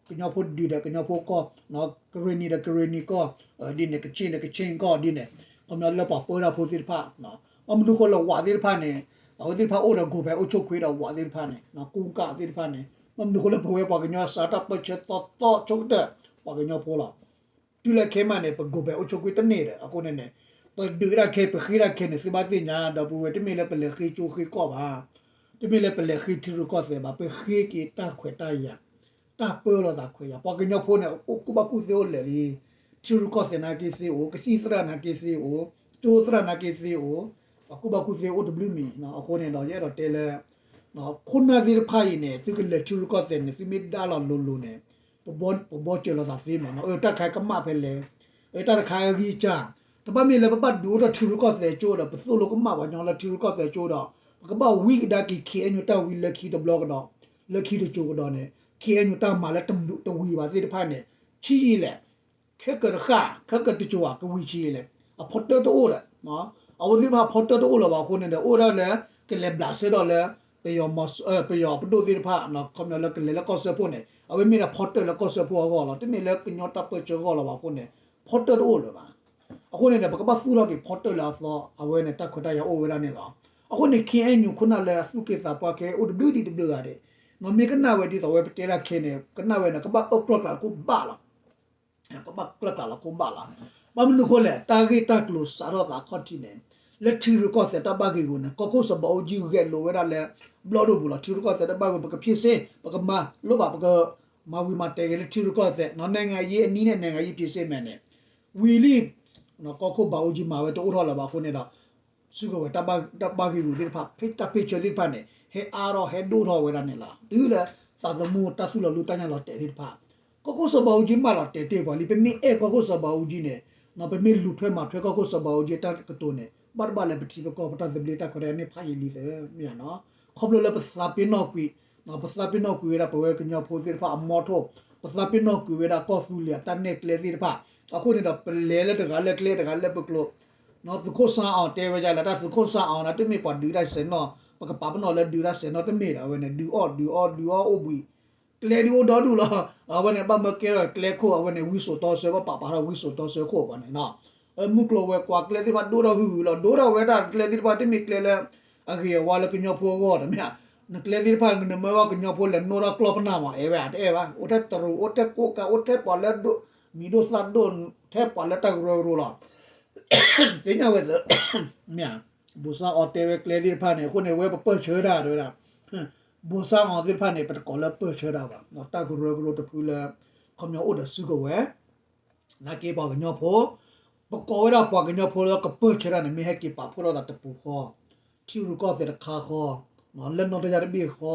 ကညီဖိဒုဒီးကညီဖိကီၢ်, ကရ့ၣ်နံၤဒီးကရ့ၣ်နံၤကီၢ်, ဒ်န့ၣ် ကခ့ၣ်ဒီးကခ့ၣ်ကီၢ် ဒ်န့ၣ်, ခီပညီလၢပှၤပၢတၢ်ဖိသ့ၣ်တဖၣ်, ဘၣ်မနုၤအဃိလၢဝးသ့ၣ်တဖၣ်န့ၣ်, အဝဲသ့ၣ်တဖၣ်အိၣ်ဒီး ကိုယ်ပိုင်အုပ်ချုပ်ခွင့် ဒီးဝးသ့ၣ်တဖၣ်န့ၣ်, ကိုးကန့် သ့ၣ်တဖၣ်န့ၣ်, ဘၣ်မနုၤအဃိလၢပဝဲပှၤကညီ စးထီၣ်ပၢဆှၢသီသီဆိကတၢၢ် ပှၤကညီဖိလီၤ. တုၤလၢခဲမးန့ၣ် ပ ကိုယ်ပိုင်အုပ်ချုပ်ခွင့် တန့ၢ်ဒီး အဃိန့ၣ်န့ၣ်, ပဒုးဒၣ်ခဲ ပဃ့ဒၣ်ခဲန့ၣ် သုဘၣ်သ့ၣ်ညါ ဒီပုၢ်ဝဲၢ် တမ့ၢ်လၢပလဲၤဃ့ကၠိဃ့ကီၢ်ဘၣ်, တမ့ၢ်လၢပလဲၤဃ့ထံရူၢ်ကီၢ်သဲးဘၣ်, ပဃ့က့ၤတၢ်ခွဲးတၢ်ယာ်, တၢ်ပၢလီၤသးခွဲးယာ်, ပှၤကညီဖိန့ၣ် အိၣ်ကူၣ်ဘၣ်ကူၣ်သ့အိၣ်လၢာ်လံ. ထံရူၢ်ကီၢ်သဲးနာ်က့သ့အိၣ်, ကသံၣ်သရၣ်နာ်က့သ့အိၣ်, ကၠိသရၣ်နာ်က့သ့အိၣ်, ပှၤကူၣ်ဘၣ်ကူၣ်သ့အိၣ်တဘျုးမံၤ, အဃိန့ၣ်ဒီး ယအဲၣ်ဒိးတဲလၢ ခိၣ်နၢ်သ့ၣ်တဖၣ်အံၤန့ၣ် သုကလဲၤထံရူၢ်ကီၢ်သဲးန့ၣ် သုမ့ၢ်ဒါလီၤလိၤလိၤန့ၣ်, ပဘီစၢၤလိာ်သးသ့မးနီၤ, အတၢ်တခါကမၣ်ဖဲလဲၣ်, အတၢ်တခါဂံၢ်စၢ်, တဘၣ်မ့ၢ်လၢပဘၣ်ဒုးအိၣ်ထီၣ်ထံရူၢ်ကီၢ်သဲးကၠိဒီး ပသိၣ်လိကမၣ်ပှၤကညီလၢထံရူၢ်ကီၢ်သဲးကၠိဒီး, ပကဘၣ်ဝံကဒါက့ၤ ခ့ၣ်အဲၣ်ယူၣ် တၢ်ဝံလၢခံတဘျီကဒီး, လၢခံတစိၤကဒီးန့ၣ်, ခ့ၣ်အဲၣ်ယူၣ် တၢ်မၤလၢတဝံၤဘၣ်သ့ၣ်တဖၣ်န့ၣ်, ဆံးယံာ်လဲၣ် ခဲကတဃၣ် ခဲကတစိၤဧါ ကဝံၤဆံးလဲၣ်, အဖီတၢၣ်တအိၣ်ဒီး, အဝဲသ့ၣ်တဖၣ်ဖီတၢၣ်တအိၣ်လၢၤဘၣ်အဃိန့ၣ်ဒီး အိၣ်ဒၣ်လၢ ကလဲၤဘျးစဲဒီးလၢ ပယီၤ, ပယီၤပဒိၣ်သ့ၣ်တဖၣ် ခီပညီလၢကလဲၤလၢကီၢ်စၢဖှိၣ်န့ၣ် အဝဲမ့ၢ်ဒၣ်ဖီတၢၣ်လၢကီၢ်စၢဖှိၣ်အဂီၢ်လီၤ. တမ့ၢ်လၢကညီတၢ်ပၢဆှၢအဂီၢ်လၢၤဘၣ်အဃိန့ၣ် ဖီတၢၣ်တအိၣ်လၢၤဘၣ်. အဃိန့ၣ်ဒီး ပကဘၣ်သူၣ်ထီၣ်က့ၤဖီတၢၣ်လၢအသီ အဝဲန့ၣ်တၢ်ခွဲးတၢ်ယာ်အိၣ်ဝဲဒၣ်န့ၣ်လီၤ. အဃိန့ၣ် ခ့ၣ်အဲၣ်ယူၣ် ခိၣ်နၢ်လၢအသူၣ်က့သးပှၢ်ကဲအိၣ်တဘျုးဒံးတဘျုးဂၤဒဲး, မ့ၢ်ကနၣ်ဝဲဒ်သိးဝဲပတဲဒၣ်ခဲန့ၣ် ကနၣ်ဝဲန့ၣ် ကဘၣ်အၢၣ်ကျီၢ်ကျးလၢခိၣ်ဘၣ်လီၤ. ကဘၣ်ကျီၢ်ကျးလၢခိၣ်ဘၣ်လီၤ. ဘၣ်မနုၤအဃိလဲၣ် တၢ်ဂ့ၢ်တၢ်ကျိၤစးထီၣ်သးခီၣ်ထံးန့ၣ် လၢထံရူၢ်ကီၢ်သဲးတၢ်ဘၣ်ဂ့ၢ်ဂူာ်န့ၣ် ကီၢ်ခိၣ်စီၤဘးအူကၠံဂဲၤလိာ်ဝဲဒၣ်လၢ ဘျီၣ်ဒိၣ်ပူၤလီၤ. ထံရူၢ်ကီၢ်သဲးတၢ်ဘၣ်ဂ့ၢ် ပကဖံးစ့ ပကမၤလိဘၣ် ပကမၤဝံၤမၤတဲာ်က့ၤလၢထံရူၢ်ကီၢ်သဲး နိုင်ငံရေးအနည်းနဲ့ နိုင်ငံရေးဖြေရှင်းမယ်န့ၣ် ဝံၤလံ ကီၢ်ခိၣ်ဘးအူကၠံမၤဝဲတအိၣ်ထီၣ်လၢၤဘၣ်အဃိန့ၣ်ဒီး စုကဝဲၤတၢ်ဘၣ်ဂ့ၢ်ဂူာ်သ့ၣ်တဖၣ် တၢ်ဖ့ၣ်ဆၢသ့ၣ်တဖၣ်န့ၣ် ဟဲအါထီၣ်ဟဲဒိၣ်ထီၣ်ဝဲဒၣ်န့ၣ်လီၤ. တုၤလၢသးသမူတၢ်သူၣ်လီၤလူၢ်တၢ်ညၣ်လီၤတဲာ်သ့ၣ်တဖၣ် ကီၢ်ခိၣ်စီၤဘးအူကၠံမၤလီၤတဲာ်တ့ၢ်ပှၤလံ. ပမ့ၢ်အဲၣ်ကီၢ်ခိၣ်စီၤဘးအူကၠံန့ၣ် ပမ့ၢ်လူၤထွဲမၤထွဲကီၢ်ခိၣ်စီၤဘးအူကၠံတၢ်ကတိၤန့ၣ် ဘၣ်တဘၣ်လၢပထံပကီၢ်ပတၢ်သဘျ့တၢ်ခွဲးတၢ်ယာ်န့ၣ်ဖးယံာ်လံသၢမ့ၢ်ဧါနီၤ. ခီဖျိလၢပသးပ့ၤနီၣ်ကွံာ် ပသးပ့ၤနီၣ်ကွံာ်ဝဲဒၣ်ပဝဲကညီဖိသ့ၣ်တဖၣ်အမီထိၣ်, ပသးပ့ၤနီၣ်ကွံာ်ဝဲဒၣ်ကီၢ်သူလ့ၤအတၢ်နဲၣ်ကျဲသ့ၣ်တဖၣ်, အဃိန့ၣ်ဒီး ပလဲၤလၢတဂၤလၢကျဲ တဂၤလၢပကျိၤ, သုးခိၣ်စၣ်အီၤတဲဝဲဒ်လဲၣ်, တၢ်သုးခိၣ်စၣ်အီၤန့ၣ် တမ့ၢ်ပှၤဒုးတၢ်စဲးနီၣ်, ပကပာ်ပနီၣ်လၢဒုးတၢ်စဲးနီၣ်တမ့ၢ်ဒီး အဝဲန့ၣ် ဒုးအီၣ်ဒုးအီဒုးအီအိၣ်ဘှံး, ကျဲဒုးအိၣ်ဒီဒူၣ်လီၤ. အဝဲန့ၣ် ဘၣ်မၢကဲထီၣ်ကျဲခိၣ် အဝဲန့ၣ် ဝံစိာ်တီဆၢ ဘၣ်ပာ်ပာ်ထီၣ်ဝံစိာ်တီဆၢခိၣ်ပှၤန့ၣ်နီၤ. မုၢ်ကျိၤဝဲၤကွာ်ကျဲသ့ၣ်တဖၣ်ဒိၣ်ထီၣ်ဟုၣ်ဟုၣ်လီၤ. ဒိၣ်ထီၣ်ဝဲဒၣ်ကျဲသ့ၣ်တဖၣ် တမ့ၢ်ကျဲလၢ အဂ့ၤအဝါလၢကညီဖိအဂီၢ်တမ့ၢ်ဧါ. နကျဲသ့ၣ်တဖၣ် နမၢဝဲကညီဖိလဲၤနိထီၣ်ကျီၢ်ပနၢ်မး အဲၣ်ဝဲဧါ, တအဲၣ်ဘၣ်. အိၣ်ထဲတရူး အိၣ်ထဲကိးကး အိၣ်ထဲပှၤလၢဒိၣ်မံၤဒိၣ်သၣ်ဒိၣ် ထဲပှၤလၢတၢ်ကရၢကရိလီၤ. သ့ၣ်ညါဝဲသ့ မ့ၢ်ဧါ. ဘိၣ်စၣ်အီၤတဲဝဲကျဲသ့ၣ်တဖၣ်န့ၣ် အဃိန့ၣ် ဝဲပပၢၢ်ဆၢတၢ်တဲဝဲဒၣ် ဘိၣ်စၣ်အီၤသ့ၣ်တဖၣ်န့ၣ် ပတကိးလၢပၢၢ်ဆၢတၢ်ဘၣ်. တၢ်ကရၢကရိတဖုလၢ ခီပညီအိၣ်ဒီးစုကဝဲၤ နာ်က့ပှၤကညီဖိ, ပကိးဝဲဒၣ်ပှၤကညီဖိလၢကပၢၢ်ဆၢတၢ်န့ၣ် မ့ၢ်ဟဲက့ၤပာ်ဖှိၣ်ထီၣ်သးတပူၤဃီ, ထံရူၢ်ကီၢ်သဲးတခါဃီ, လၢနီၣ်တယၢ်တဘ့ၣ်ဃီ,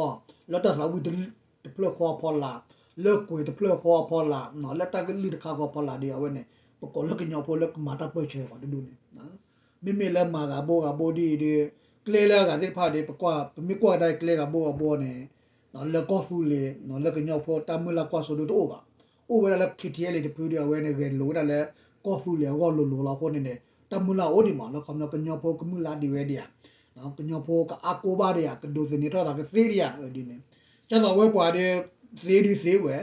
လၢတၢ်သးဝံၣ်တဖျၢၣ်ဃီအဖီလာ်, လၢကွဲၤတဖျၢၣ်ဃီအဖီလာ်, လၢတၢ်ကလုၢ်တခါဃီအဖီလာ်ဒီး အဝဲန့ၣ် ပကိးလၢကညီဖိလၢကမၤတၢ်ပၢၢ်ဆၢပှၤတဒူၣ်န့ၣ် မ့မ့ၢ်လၢမၤဂၤဘိဂၤဘိဒ်အံၤဒီး ကျဲလၢအဂၤသ့ၣ်တဖၣ်ဒီး ပကွၢ် ပမ့ၢ်ကွၢ်ကဒါကျဲဂၤဘိဂၤဘိန့ၣ် လၢကီၢ်သူလ့ၤ လၢကညီဖိတၢ်မုၢ်လၢ်ကွၢ်စိဒိၣ်တအိၣ်ဘၣ်. အိၣ်ဝဲဒၣ်လၢ ခ့ထံအဲလ့ၣ် တဖုဒီး အဝဲန့ၣ်ဂဲၤလိာ်ဝဲဒၣ်လၢကီၢ်သူလ့ၤအဂီၢ်လိၤလိၤလီၤ. အဃိန့ၣ်န့ၣ် တၢ်မုၢ်လၢ်အိၣ်ဒံးမးလၢ ခီပညီကညီဖိကမုၢ်လၢ်ဒံးဝဲဒံးဧါ, ကညီဖိကအါကိးဘၣ်ဒံးဧါ, ကဒိးသန့ၤထီၣ်သးကသ့ဒံးဧါဒ်န့ၣ်. ကၢ်သိးဝဲပှၤဒီး သ့ဒုးသ့ဝဲ,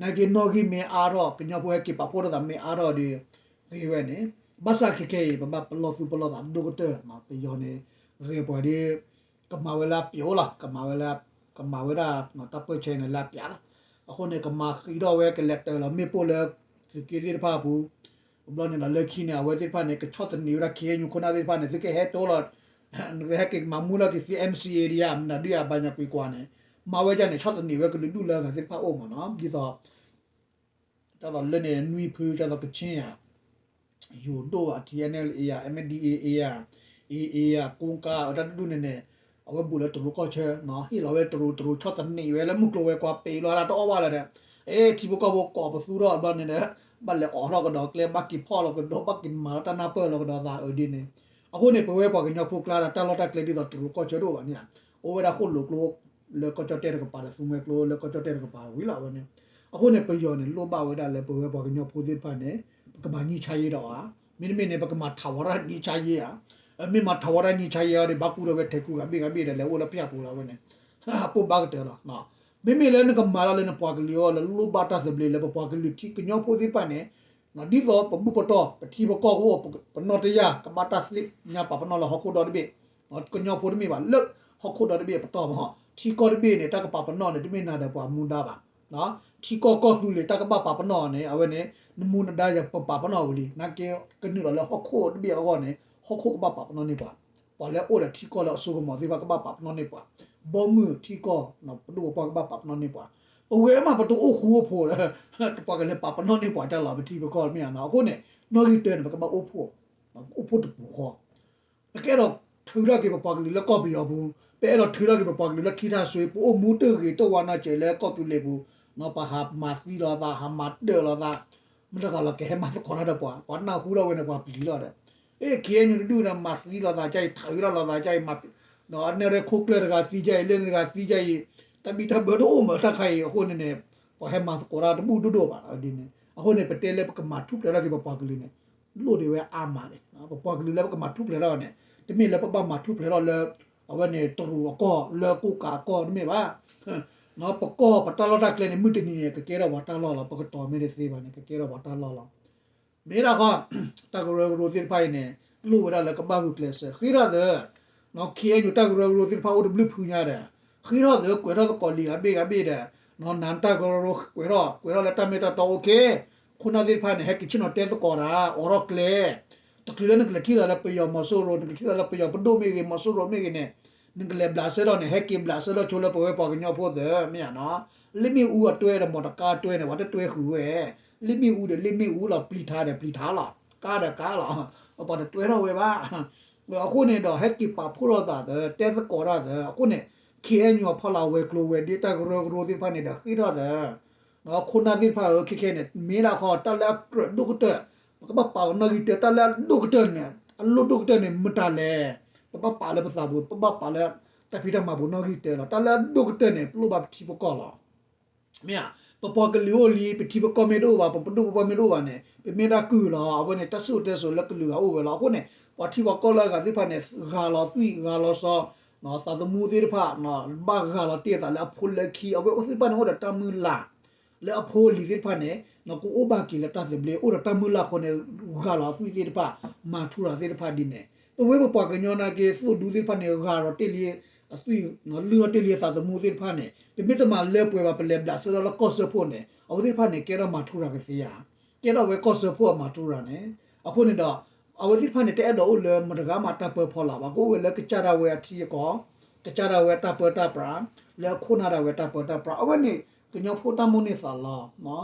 နာ်က့နီၣ်ဂံၢ်မ့ၢ်အါထီၣ် ကညီဖိဟဲက့ၤပာ်ဖှိၣ်ထီၣ်သးမ့ၢ်အါထီၣ်ဒီး ဂ့ၤဝဲန့ၣ် ဘၣ်ဆၣ်ခဲခဲအံၤ ပဘၣ်ပလီၢ်သူၣ်ပလီၢ်သးဒိၣ်ကတၢၢ်, ပယီၤန့ၣ် ဂဲၤပှၤဒီး ကမၤဝဲလၢအပျိလီၤ, ကမၤဝဲလၢ ကမၤဝဲဒၣ် တၢ်ပၢၢ်ဆၢန့ၣ်လၢအပျိလီၤ. အဃိန့ၣ် ကမၤဃံးထီၣ်ဝဲကလဲၤတၢၤလီၤမ့ၣ်ပိၢ်လၢ သုးက့သ့ၣ်တဖၣ်အပူၤ, ဘျီန့ၣ်ဒီးလၢခံန့ၣ် အဝဲသ့ၣ်တဖၣ်န့ၣ် ကဆီၣ်သနံးဝဲဒၣ် ခ့ၣ်အဲၣ်ယူၣ် ခိၣ်နၢ်သ့ၣ်တဖၣ်န့ၣ် သုကဟဲတိလီၤ နကဟဲက့ၤမၤမူလီၤက့ၤသု MCA ဒံးဧါ, မနုၤဒုးဧါ ဘၣ်ညါကွံာ်ကွၢ်န့ၣ် မၤဝဲဒ်န့ၣ် ဆီၣ်သနံးဝဲကလုာ်ဒူၣ်လၢအဂၤသ့ၣ်တဖၣ်အိၣ်မးနီၤ. ဒ်သိး ဒ်သိးလၢန့ၣ် နွံဖု ဒ်သိးကခ့ၣ်ဧါ, ယိၤဒိၣ်ဧါ, TNLA ဧါ, MNDAA ဧါ, AA ဧါ, ကိးကး တၢ်တဒူၣ်န့ၣ်န့ၣ် အဝဲဘူးလၢတရူးကီၢ်ဆၢ, ဟ့ၣ်လီၤဝဲတရူး, တရူးဆီၣ်သနံးဝဲလၢမုၢ်ကျိၤဝဲၤကွာ် ပ့ၤလီၤတၢ်တအီၣ်ဘၣ်လၢၤဒီး, အ့ ထံဖိကီၢ်ဖိကိးပသူထီၣ်ဘျီန့ၣ်ဒီး ဘၣ်လဲၤအိးထီၣ်ကဒီးကျဲ, ဘၣ်က့ၤဖီၣ်လီၤကဒီး, ဘၣ်က့ၤမၤလီၤတၢ်နၢ်ပၢၢ်လီၤကဒီးသးအဒ်န့ၣ်. အဃိန့ၣ် ပဝဲပှၤကညီဖိကျါဒီး တၢ်လီၢ်တၢ်ကျဲဒ်သိးတရူးကီၢ်ဆၢတအိၣ်ဘၣ်န့ၣ်ဧါ, အိၣ်ဝဲဒၣ်ဃိၣ်လိာ်ကျိ လၢကီၢ်ကၠီၣ်တဲၣ်တကပၤဒီး သူမှဲကျိလၢကီၢ်ကၠီၣ်တဲၣ်တကပၤဝံၤလီၤဝဲန့ၣ်. အဃိန့ၣ် ပယီၤန့ၣ် လိၣ်ဘၣ်ဝဲဒၣ်လၢပဝဲပှၤကညီဖိသ့ၣ်တဖၣ်န့ၣ် ပကမၤငြိမ်းချမ်းရေးဒီးဧါ, မ့တမ့ၢ်န့ၣ် ပကမၤထးဝီတၢ်ငြိမ်းချမ်းရေးဧါ, မ့ၢ်မၤထးဝီတၢ်ငြိမ်းချမ်းရေးအံၤဒီး ဘၣ်ကူၣ်ထီၣ်ဝဲထဲကူဂၤဘ့ၣ်ဂၤဘ့ၣ်ဒီး လဲၤအိၣ်လၢဖၠၣ်ပူၤလီၤဝဲန့ၣ်, ပိၢ်ဘၣ်ကတၢၢ်လီၤ. မ့မ့ၢ်လၢနကမၤတၢ်လၢနပှၤကလုာ်အဂီၢ် လၢလိၣ်ဘၣ်တၢ်သဘျ့ လၢပပှၤကလုာ်ထံကညီဖိသ့ၣ်တဖၣ်န့ၣ် ဒ်သိးပဘူၣ်ပတီၢ် ပထံပကီၢ်ကအိၣ် ပနီၣ်တယၢ် ကဘၣ်တၢ်သ့ၣ်ညါပာ်ပနီၣ်လၢဟီၣ်ခိၣ်ဒီတဘ့ၣ်, ကညီဖိတမ့ၢ်ဘၣ် လၢဟီၣ်ခိၣ်ဒီတဘ့ၣ်အပတီၢ်မး, ထံကီၢ်တဘ့ၣ်န့ၣ် တၢ်ကပာ်ပနီၣ်န့ၣ် တမ့ၢ်နၤဒီးပှၤမူဒါဘၣ်. ထံကီၢ်ကီၢ်သူလ့ၤ တၢ်ကဘၣ်ပာ်ပနီၣ်န့ၣ် အဝဲန့ၣ် နမူနဒါယၤပပာ်ပနီၣ်ဝံၤလံ, နာ်က့ ကနုာ်လီၤလၢဟီၣ်ခိၣ်တဘ့ၣ်အဂီၢ်န့ၣ် ဟီၣ်ခိၣ်ကဘၣ်ပာ်ပနီၣ်န့ၢ်ပှၤ, ပှၤလၢအိၣ်ဒီးထံကီၢ်လၢအစိကမီၤသ့ၣ်တဖၣ်ကဘၣ်ပာ်ပနီၣ်န့ၢ်ပှၤ, ဘီမုၢ်ထံကီၢ် ပဒိၣ်ပပှၢ်ကဘၣ်ပာ်ပနီၣ်န့ၢ်ပှၤ, ပဝဲမးပတအိၣ်ဃူအိၣ်ဖိးဒီး ပှၤကလဲၤပာ်ပနီၣ်န့ၢ်ပှၤတၢ်လီၤ ပထံပကီၢ်မ့ၢ်ဧါနီၤ. အဃိန့ၣ် နီၣ်ဂံၢ်တၢန့ၣ် ပကဘၣ်အိၣ်ဖှိၣ်, အိၣ်ဖှိၣ်တပူၤဃီ ပကအဲၣ်ဒိးထုးထီၣ်က့ၤပပှၤကလုာ်လၢကီၢ်ပယီၤပူၤ, ပအဲၣ်ဒိးထုးထီၣ်က့ၤပပှၤကလုာ်လၢထံထၣ်စွ့ ပအိၣ်မူတဂ့ၤတဝါနီတစဲးလၢကီၢ်သူလ့ၤပူၤ, ပှၤဟးမၤသံလီၤသး ဟးမၤတၢၣ်လီၤသး, မတၤသးလီၤကဟဲမၤသကိးတၢ်ဒီးပှၤ, ပှၤနၢ်ဟူထီၣ်ဝဲန့ၣ် ပှၤပျံၤလီၤဒီး, အ့ ခ့ၣ်အဲၣ်ယူၣ် တဒူၣ်ဒီး မၤသံလီၤသးဒ်အံၤ ထးအုးထီၣ်လီၤသးဒ်အံၤ, အနဲၣ်ရဲၣ်ခိၣ်ကျၢၢ်တဂၤသံဒ်အံၤ လၢန့ၣ်တဂၤသံဒ်အံၤ, တၢ်ဘံၣ်တၢ်ဘၢတအိၣ်မးတၢ်ခါအံၤ အဃိန့ၣ်န့ၣ် ပှၤဟဲမၤသကိးတၢ်တဘူၣ်ဒိၣ်ဒိၣ်ဘၣ်ဒ်န့ၣ်. အဃိန့ၣ် ပတဲလၢပကမၤထူၣ်ဖျဲးထီၣ်က့ၤပပှၤကလုာ်န့ၣ် လိၣ်ဒံးဝဲအါမးန့ၣ်, ပပှၤကလုာ်လၢပကမၤထူၣ်ဖျဲးထီၣ်န့ၣ် တမ့ၢ်လၢပဘၣ်မၤထူၣ်ဖျဲးထီၣ်လၢ အဝဲန့ၣ်တရူးအကီၢ် လၢကိးကးအကီၢ်တမ့ၢ်ဘၣ်. ပကီၢ်ပတၢ်လီၢ်တၢ်ကျဲန့ၣ် မုၢ်တနံၤန့ၣ် ကကဲထီၣ်ပှၤတၢ်လီၢ်လီၤ, ပကတီၤမ့ၢ်တသ့ဘၣ်န့ၣ် ကကဲထီၣ်ပှၤတၢ်လီၢ်လီၤ. မ့ၢ်ဒၣ်ဃီ တၢ်ကရၢကရိသ့ၣ်တဖၣ်အံၤန့ၣ် လိၣ်ဝဲဒၣ်လၢကဘၣ်ဂုာ်ကျဲးစၢး ဃ့ထီၣ်သၢ ခ့ၣ်အဲၣ်ယူၣ် တၢ်ကရၢကရိသ့ၣ်တဖၣ်အိၣ်တဘျုးဖုညါဒီး ဃ့ထီၣ်သၢ ကွဲးထီၣ်သကိးလံာ်ဂၤဘ့ၣ်ဂၤဘ့ၣ်ဒီး နတၢ်ကရၢကရိကွဲးထီၣ် ကွဲးထီၣ်လၢတၢ်မ့ၢ်တၢ်တီအိၣ်က့ၤ, ခိၣ်နၢ်သ့ၣ်တဖၣ်န့ၣ် ဟဲက့ၤဆ့ၣ်နီၤတဲသကိးတၢ် အိးထီၣ်ကျဲ တချုးလၢနကလဲၤထံၣ်သးလၢပယီၤမီၤစိရိၤ နကလဲၤထံၣ်သးလၢပယီၤပဒိၣ်မ့ၢ်ဂ့ၤ မီၤစိရိၤမ့ၢ်ဂ့ၤန့ၣ် နကလဲၤဘျးစဲထီၣ်န့ၣ် ဟဲက့ၤဘျးစဲထီၣ်ဆိလၢပဝဲပှၤကညီဖိသ့ၣ် မ့ၢ်ဧါနီၤ. လ့ၣ်မ့ၣ်အူအတွဲဒီး မီၣ်တကါတွဲန့ၣ် ပှၤတတွဲဃုာ်ဝဲ, လ့ၣ်မ့ၣ်အူဒီးလ့ၣ်မ့ၣ်အူလီၤ ပျံၤထးဒီးပျံၤထးလီၤ, ကါဒီးကါလီၤ, ပှၤတတွဲထီၣ်ဝဲဘၣ်. အဃိန့ၣ်ဒီး ဟဲက့ၤပာ်ဖှိၣ်ထီၣ်သးသ့ တဲသကိးတၢ်သ့ အဃိန့ၣ် ခ့ၣ်အဲၣ်ယူၣ် အဖီလာ်ဝဲၤကျိၤဝဲၤဒ့ တၢ်ကရၢကရိသ့ၣ်တဖၣ်န့ၣ်ဒီး ဃ့ထီၣ်သ့ ခိၣ်နၢ်သ့ၣ်တဖၣ်ဧၢ ခဲခဲန့ၣ် မ့ၢ်ဒၣ်ဃီ တၢ်လၢအကြၢးဒိၣ်ကတၢၢ်, ပကဘၣ်ပာ်လီၤနီၣ်ဂံၢ်တၢ တၢ်လၢအဒိၣ်ကတၢၢ်န့ၣ် အလိၣ်ဒိၣ်ကတၢၢ်န့ၣ် မတၤလဲၣ်, ပဘၣ်ပာ်လၢပသးပူၤ ပဘၣ်ပာ်လၢ တၢ်ဖံးတၢ်မၤပူၤနီၣ်ဂံၢ်တၢလီၤ. တၢ်လၢအဒိၣ်ကတၢၢ်န့ၣ် ပလိၣ်ဘၣ်ပထံပကီၢ်လီၤ. မ့ၢ်ဧါ, ပပှၤကလုာ်အိၣ်လံ ပထံပကီၢ်မ့ၢ်တအိၣ်ဘၣ် ပပဒိၣ်ပပှၢ်မ့ၢ်တအိၣ်ဘၣ်န့ၣ် ပမ့ၢ်တၢ်ကုၢ်လီၤ. အဝဲန့ၣ် တၢ်စံၣ်စိၤတဲစိၤလၢကလုာ်ဂၤအိၣ်ဝဲလီၤ. အဃိန့ၣ် ပှၤထံပှၤကီၢ်လၢအဂၤသ့ၣ်တဖၣ်န့ၣ် ဂၤလီၤသွံၣ်ဂၤလီၤစီ သးသမူသ့ၣ်တဖၣ် ဘၣ်ဂၤလီၤတ့ၢ်အသးလၢအဖိလၢခံ အဝဲသ့ၣ်တဖၣ်န့ၣ် အိၣ်ဒီးတၢ်မုၢ်လၢ် လၢအဖိအလံၤသ့ၣ်တဖၣ်န့ၣ် ကအိၣ်ဘၣ်က့ၤလၢတၢ်သဘျ့ အိၣ်ဒီးတၢ်မုၢ်လၢ်အဃိန့ၣ် ဂၤလီၤအသွံၣ်သ့ၣ်တဖၣ် မၤထူရၤသ့ၣ်တဖၣ်ဒ်န့ၣ် ပဝဲပပှၤကညီနာ်က့ သိၣ်ဒူသ့ၣ်တဖၣ်န့ၣ် ဂၤလီၤတ့ၢ်လံ အသွံၣ် လုၢ်လီၤတ့ၢ်လံအသးသမူသ့ၣ်တဖၣ်န့ၣ် ပမ့ၢ်တမၤလၢပှဲၤဘၣ် ပလဲၤဘျးစဲလီၤလၢကီၢ်စၢဖှိၣ်န့ၣ် အဝဲသ့ၣ်တဖၣ်န့ၣ် ကဲထီၣ်မၤထူရၤကသ့ဧါ ကဲထီၣ်ဝဲကီၢ်စၢဖှိၣ်အမၤထူရၤန့ၣ် အဃိန့ၣ်ဒီး အဝဲသ့ၣ်တဖၣ်န့ၣ် တအဲၣ်ဒိးအိၣ်လၢမတဂၤမၤတၢ်ပၢဖီလာ်ဘၣ် ကအိၣ်ဝဲလၢကစၢ်ဒၣ်ဝဲအထံအကီၢ် ကစၢ်ဒၣ်ဝဲတၢ်ပၢတၢ်ပြး လၢအခိၣ်နၢ်ဒၣ်ဝဲတၢ်ပၢတၢ်ပြး အဝဲန့ၣ် ကညီဖိတၢ်မိၣ်န့ၢ်သးလီ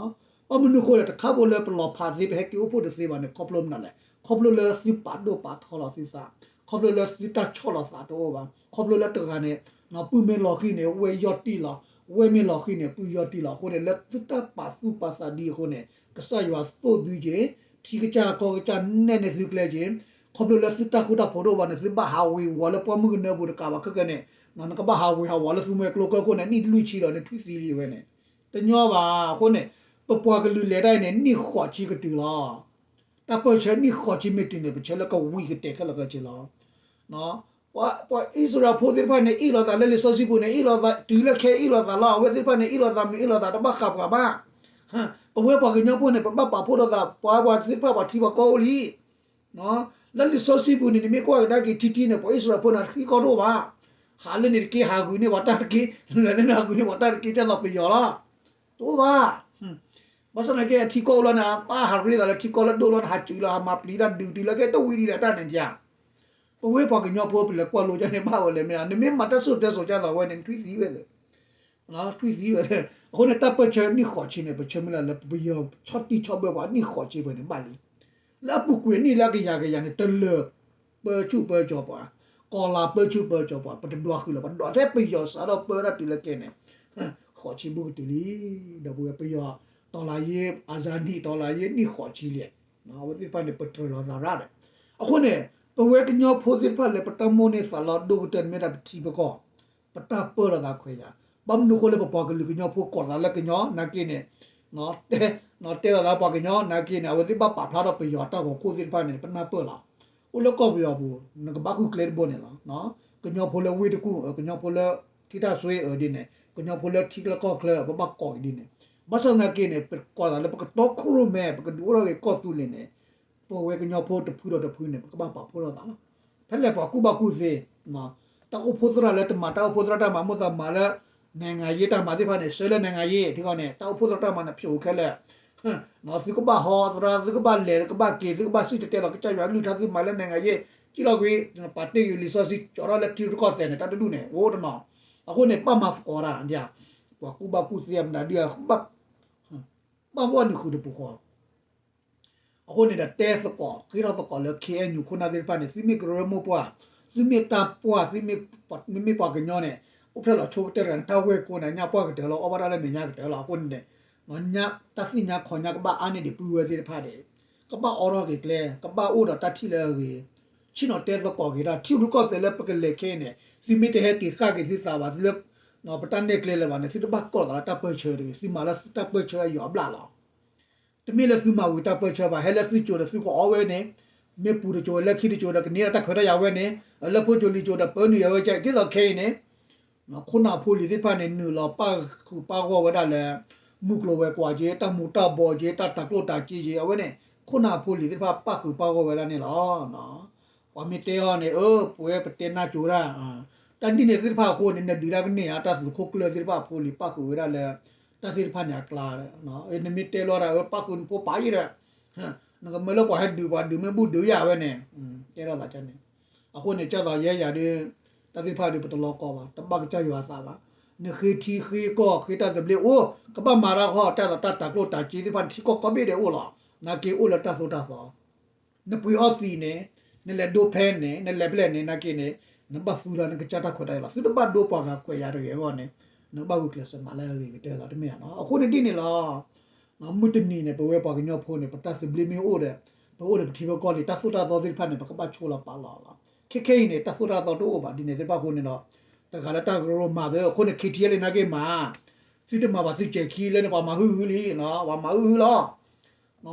ဘၣ်မနုၤအဃိလဲၣ် တခါဖိလၢပလီၤဖးသ့ ပဟဲက့ၤအိၣ်ဖှိၣ်တသ့ဘၣ်န့ၣ် ခီဖျိမနုၤလဲၣ် ခီဖျိလၢသုပာ်ဒိၣ်ပာ်ထီလီၤသုသး ခီဖျိလၢသုတၢ်ဆီၣ်လီၤသးတအိၣ်ဘၣ် ခီဖျိလၢတဂၤန့ၣ် ပုၢ်မ့ၢ်လီၤဃံၤန့ၣ် ဝဲၢ်ယီၢ်တံၢ်လီၤ ဝဲၢ်မ့ၢ်လီၤဃံၤန့ၣ် ပုၢ်ယီၢ်တံၢ်လီၤ အဃိန့ၣ် လၢသုတၢ်ပာ်သူၣ်ပာ်သးဒ်အဃိန့ၣ် ကစၢ်ယွၤသိၣ်သုက့ၤ ထံကစၢ်ကီၢ်ကစၢ်နဲၣ်န့ၢ်သုကျဲက့ၤ ခီဖျိလၢသုတၢ်ဃူတၢ်ဖိးတအိၣ်ဘၣ်န့ၣ် သုဘၣ်ဟးဝ့ၤဝီၤလၢပှၢ်မုၢ်ကနၢပူၤတကးဘၣ်ခဲကနံၣ်န့ၣ် နကဘၣ်ဟးဝ့ၤဟးဝီၤလၢသုမှဲကျိကၢၢ်ခိၣ်န့ၣ် နံၣ်လွံၢ်ဆံဒီးနထွံၣ်သံလံဝဲန့ၣ် တညီဘၣ် အဃိန့ၣ် ပပှၤကလုာ်လဲၤတၢ်အံၤန့ၣ် နံၣ်ဃိးဆံကတုၤလီၤ တၢ်ပၢၢ်ဆၢနံၣ်ဃိးဆံမ့ၢ်တုၤန့ၣ် ပဆၢလၢကဝံၤကတဲာ်ခဲလၢာ်ခဲဆ့လီၤ ပှၤအံၣ်စရ့လးဖိသ့ၣ်တဖၣ်န့ၣ် အ့ၣ်လိာ်သးလၢလံာ်စီဆှံပူၤန့ၣ် အ့ၣ်လိာ်သး တုၤလၢခဲအံၣ်လိာ်သးလီၤ အဝဲသ့ၣ်တဖၣ်န့ၣ် အ့ၣ်လိာ်သးမ့ၢ်အ့ၣ်လိာ်သး တဘၣ်ဃးပှၤဘၣ် ပဝဲပှၤကညီဖိန့ၣ် ပဘၣ်ပာ်ဖှိၣ်ထီၣ်သး ပှၤပှၤသ့ၣ်တဖၣ်ပှၤထံပှၤကီၢ်အိၣ်လံ လၢလံာ်စီဆှံပူၤန့ၣ် နမ့ၢ်ကွၢ်ကဒါက့ၤထံထံန့ၣ် ပှၤအံၣ်စရ့လးဖိန့ၣ် ထံကီၢ်တအိၣ်ဘၣ် ဟးလၢန့ၣ်တက့ၢ် ဟးဂုာ်န့ၢ်ပှၤတၢ်တက့ၢ် လၢန့ၣ်ဟးဂုာ်န့ၢ်ပှၤတၢ်တက့ၢ် ဒ်သိးပယီၤလီၤ တအိၣ်ဘၣ် ဘၣ်ဆၣ်သနာ်က့ အထံကီၢ်အိၣ်လီၤန့ၣ် ဘၣ်ဟးရ့လိာ်သးလၢထံကီၢ်လၢဒိၣ်လီၤန့ၣ် ဟးစူၤလီၤ ဟးမၤပျံၤတၢ်ဒုးတုၤလၢကဲတဝံၤဒံးဒီးတၢ်န့ၣ်ဧါ ပဝဲပှၤကညီဖိပလဲၤကွၢ်လိကၢ်န့ၣ် ဘၣ်ဝဲလဲၣ်မ့ၢ်ဧါ နမ့ၢ်မၤတၢ်စံၣ်စိၤတဲစိၤကၢ်သိးဝဲန့ၣ် နထွံၣ်သံဝဲ ထွံၣ်သံဝဲ အဃိန့ၣ် တၢ်ပၢၢ်ဆၢနံၣ်ဃိးဆံန့ၣ် ပဆၢမုၢ်လၢ်လၢပယီၤဆီၣ်တံၢ်ဆီၣ်ဘၢပှၤနံၣ်ဃိးဆံပှဲၤန့ၣ်ဘၣ်လံ လၢအပူၤကွံာ်နံၣ်လၢအကယၤကယၤန့ၣ် တလၢၤပၢဆူၣ်ပၢကၠီၤပှၤ, ကီၤလၤပၢဆူၣ်ပၢကၠီၤပှၤ ပတဒွးဃုာ်လၢၤဘၣ် ဒီးထဲပယီၤစးထီၣ်ပၢတၢ်တုၤလၢခဲန့ၣ် ဃိးဆံဘူးကတုၤလံ. ဒီပုၢ်ဝဲၢ် ပယီၤ တော်လှန်ရေး အစည်းအဝေး တော်လှန်ရေးနံၣ်ဃိးဆံလံ. အဝဲသ့ၣ်တဖၣ်န့ၣ် ပတြၢၤလီၤသးရၣ်ဒီး အဃိန့ၣ် ပဝဲကညီဖိသ့ၣ်တဖၣ်လၢပတၢ်မိၣ်န့ၢ်သးလီၤဒိၣ်ကတၢၢ်န့ၣ်မ့ၢ်ဒၣ်ပထံပကီၢ် ပတၢ်ပၢလီၤသးခွဲးယာ်, ဘၣ်မနုၤအဃိလၢပပှၤကလုာ်ကညီဖိကိးသးလၢကညီနာ်က့န့ၣ် တဲလီၤသးပှၤကညီနာ်က့န့ၣ် အဝဲသ့ၣ်ဘၣ်ပာ်ဖျါထီၣ်ပယီၤတၢ်ဂီၤခိၣ်သ့ၣ်တဖၣ်န့ၣ် ပနၢ်ပၢၢ်လီၤ. အိၣ်လၢကီၢ်ပယီၤပူၤ နကဘၣ်ဃုကျဲတဘိန့ၣ်လီၤ. ကညီဖိလၢဝ့ၢ်တကူၣ် ကညီဖိလၢထံတၢ်စွ့အဒ်န့ၣ် ကညီဖိလၢထံချၢကီၢ်ချၢ ပဘၣ်ကိးက့ၤဒ်န့ၣ် ဘၣ်ဆၣ်သနာ်က့န့ၣ် ပကိးသးလၢပကတီခိၣ်ရိၣ်မဲ ပကဒုးအိၣ်ထီၣ်က့ၤကီၢ်သူလ့ၤန့ၣ် ပဝဲကညီဖိတဖုဒီးတဖုန့ၣ် ပကဘၣ်ပာ်ဖှိၣ်ထီၣ်သးလီၤ. ဖဲလဲၣ်ပှၤကူၣ်ဘၣ်ကူၣ်သ့ တၢ်အိၣ်ဖှိၣ်သရၣ်လၢတမၤတၢ်အိၣ်ဖှိၣ်သရၣ်တၢ်မၤမိၣ်သးမၤလၢ နိုင်ငံရေးတၢ်မၤသ့ၣ်တဖၣ်န့ၣ် ဆှၢလၢ နိုင်ငံရေး ထံဃီန့ၣ် တၢ်အိၣ်ဖှိၣ်သရၣ်တၢ်မၤန့ၣ် ဖျိးခဲလၢာ် သုကဘၣ်ဟီသရၣ် သုကဘၣ်လဲၤ သုကဘၣ်က့ၤ သုကဘၣ်စံၣ်တဲၤတဲလီၤ ကစၢ်ယွၤကလုၢ်ကထါ သုမၤလၢ နိုင်ငံရေး ကံၣ်လီၤကွံာ် ပာ်တ့ၢ်ကွံာ်လံာ်စီဆှံ ကၠီထီၣ်လၢထံရူၢ်ကီၢ်သဲးန့ၣ် တၢ်တဒူၣ်န့ၣ် အိၣ်တနီၤ. အဃိန့ၣ် ဘၣ်မၤသကိးတၢ် ပှၤကူၣ်ဘၣ်ကူၣ်သ့အမတၤဒု ဘၣ်ဂီၢ်နုာ်ဃုာ်တပူၤဃီ အဃိန့ၣ်ဒီးတဲသကိး ဃ့ထီၣ်သကိးလၢ ခ့ၣ်အဲၣ်ယူၣ် ခိၣ်နၢ်သ့ၣ်တဖၣ်န့ၣ် သုမ့ၢ်ကရၢမိၢ်ပှၢ် သုမ့ၢ်တၢ်ပှၢ် သုမ့ၢ် မ့မ့ၢ်ပှၤကညီန့ၣ် အိၣ်ဖျဲၣ်လီၤဆိကတၢၢ်တဂၤန့ၣ် တၢ်ဝဲၢ်ကိန့ၣ် အညၣ်ပှၢ်ကတၢၢ်လီၤ အီၣ်ဘၣ်တၢ်လၢမဲာ်ညါကတၢၢ်လီၤ. အဃိန့ၣ်န့ၣ် တၢ်သ့ၣ်ညါခီညါကဘၣ်အါန့ၢ်ဒံးပုၢ်ဝဲၢ်သ့ၣ်တဖၣ်န့ၣ် ကဘၣ်အိးထီၣ်က့ၤကျဲ ကဘၣ်အိၣ်ဒီးတၢ်ထံၣ်လၢအဂ့ၤ ဆ့ၣ်နီၤတဲသကိးက့ၤတၢ် ထံရူၢ်ကီၢ်သဲးလၢပကလဲၤခဲအံၤန့ၣ် သုမ့ၢ်တဟဲက့ၤဃၣ်က့ၤသုသးဘၣ် သုလၢ ပတၢ်နဲၣ်ကျဲလၢၤဘၣ်န့ၣ် သုတဘၣ်ကိးသးလၢတၢ်ပၢၢ်ဆၢတဂ့ၤ သုမၤလၢတၢ်ပၢၢ်ဆၢအယီၤအဘျၣ်လီၤ. တမ့ၢ်လၢသုမၤဝံၤတၢ်ပၢၢ်ဆၢဘၣ် ဟဲလၢသုစိၤဒီးသုကအီဝဲန့ၣ် မ့ၢ်ပူၤတစိၤလၢခံတစိၤဒီးကန့ၢ်တၢ်ခွဲးတၢ်ယာ်ဝဲန့ၣ် လၢဖိစိၤလံၤစိၤဒီးပၢနုာ်ယၤဝဲကဲ ဒ်သိးခဲအံၤန့ၣ် ခိၣ်နၢ်ဖိလံၤသ့ၣ်တဖၣ်န့ၣ် နုာ်လီၤပၣ်ဃုာ်ပၣ်ဂီၢ်ဝဲဒၣ်လၢ မုၢ်ကျိၤဝဲၤကွာ်က့ တၢ်မူၤတၢ်ဘှီးက့ တၢ်တၤကျိၣ်တၤစ့က့ အဝဲန့ၣ် ခိၣ်နၢ်ဖိလံၤသ့ၣ်တဖၣ်ပၣ်ဃုာ်ပၣ်ဂီၢ်ဝဲဒၣ်န့ၣ်လီၤ. ပှၤမ့ၢ်တဲအီၤန့ၣ် အၢ ပဝဲပတဲနၢ်ကၠိတၢ် တၢ်ဒ်န့ၣ်သ့ၣ်တဖၣ်အဃိန့ၣ် နဒုးတၢ်ကန့ၢ်ဧါ တၢ်သုးခိၣ်ကျၢၢ်သ့ၣ်တဖၣ်အဖိလံၤပၣ်ဃုာ်ဝဲဒၣ်လၢ တၢ်သ့ၣ်တဖၣ်န့ၣ်အကျါ နမ့ၢ်တဲလီၤတၢ် အၢ ပၣ်ဃုာ်နဖိပာ်ယံၤဒီး နကမၢလၢပှၤဟဲဒုးပှၤဒုးမ့ၢ်ဘူၣ်ဒုးယၤဝဲန့ၣ် တဲထီၣ်သးန့ၣ် အဃိန့ၣ် ကၢ်သိးယဲယၤဒုး တၢ်သ့ၣ်တဖၣ်ဒုး ပတလီၤကီဘၣ် တဘၣ်ကစၢ်ယွၤအသးဘၣ်. နဃ့ထံဃ့ကီၢ်ဃ့တၢ်သဘျ့အိၣ် ကဘၣ်မၤတၢ်ဃီ တၢ်သိးတၢ်တၤကျိၣ်တၤစ့သ့ၣ်တဖၣ်န့ၣ် ထံကီၢ်ကိးဘ့ၣ်ဒဲးအိၣ်လီၤ. နာ်က့အိၣ်လၢတၢ်သိၣ်တၢ်သီ နပှ့ၤအီသံးန့ၣ် နလဲၤဒိဖဲန့ၣ် နလဲၤဖဲလဲၣ်န့ၣ် နာ်က့န့ၣ် နဘၣ်သူလၢနကစၢ်တၢ်ခွဲးတၢ်ယာ်လီၤ. သုတဘၣ်ဒိပှၤဂၤခွဲးယာ်တဂ့ၤအဂီၢ်န့ၣ် နကဘၣ်ဂုာ်ကျဲးစၢးမၤလၢအဂ့ၤကတၢၢ်လီၤ တမ့ၢ်ဧါနီၤ. အဃိန့ၣ်ဒ်န့ၣ်လီၤ. မုၢ်တနံၤန့ၣ် ပဝဲပှၤကညီဖိန့ၣ် ပတၢ်သဘျ့မ့ၢ်အိၣ်ဒီး ပအိၣ်ဒီးပထံပကီၢ်လံ တၢ်သိၣ်တၢ်သီသ့ၣ်တဖၣ်န့ၣ် ပကဘၣ်ဆိလီၤပာ်လီၤလီၤ. ခဲခဲအံၤန့ၣ် တၢ်သိၣ်တၢ်သီတအိၣ်ဘၣ်ဒ်န့ၣ်သ့ၣ်တဖၣ်အဃိန့ၣ်ဒီး တဂၤလၢတၢ်ကရၢကရိမၤသ့ အဃိန့ၣ် ခ့ထံယဲလံနာ်က့မၤ သုတမၤဘၣ်သုစဲးခံလၢန့ၣ် ပှၤမၤဟုဟုလံ, ပှၤမၤဟုဟုလီၤ.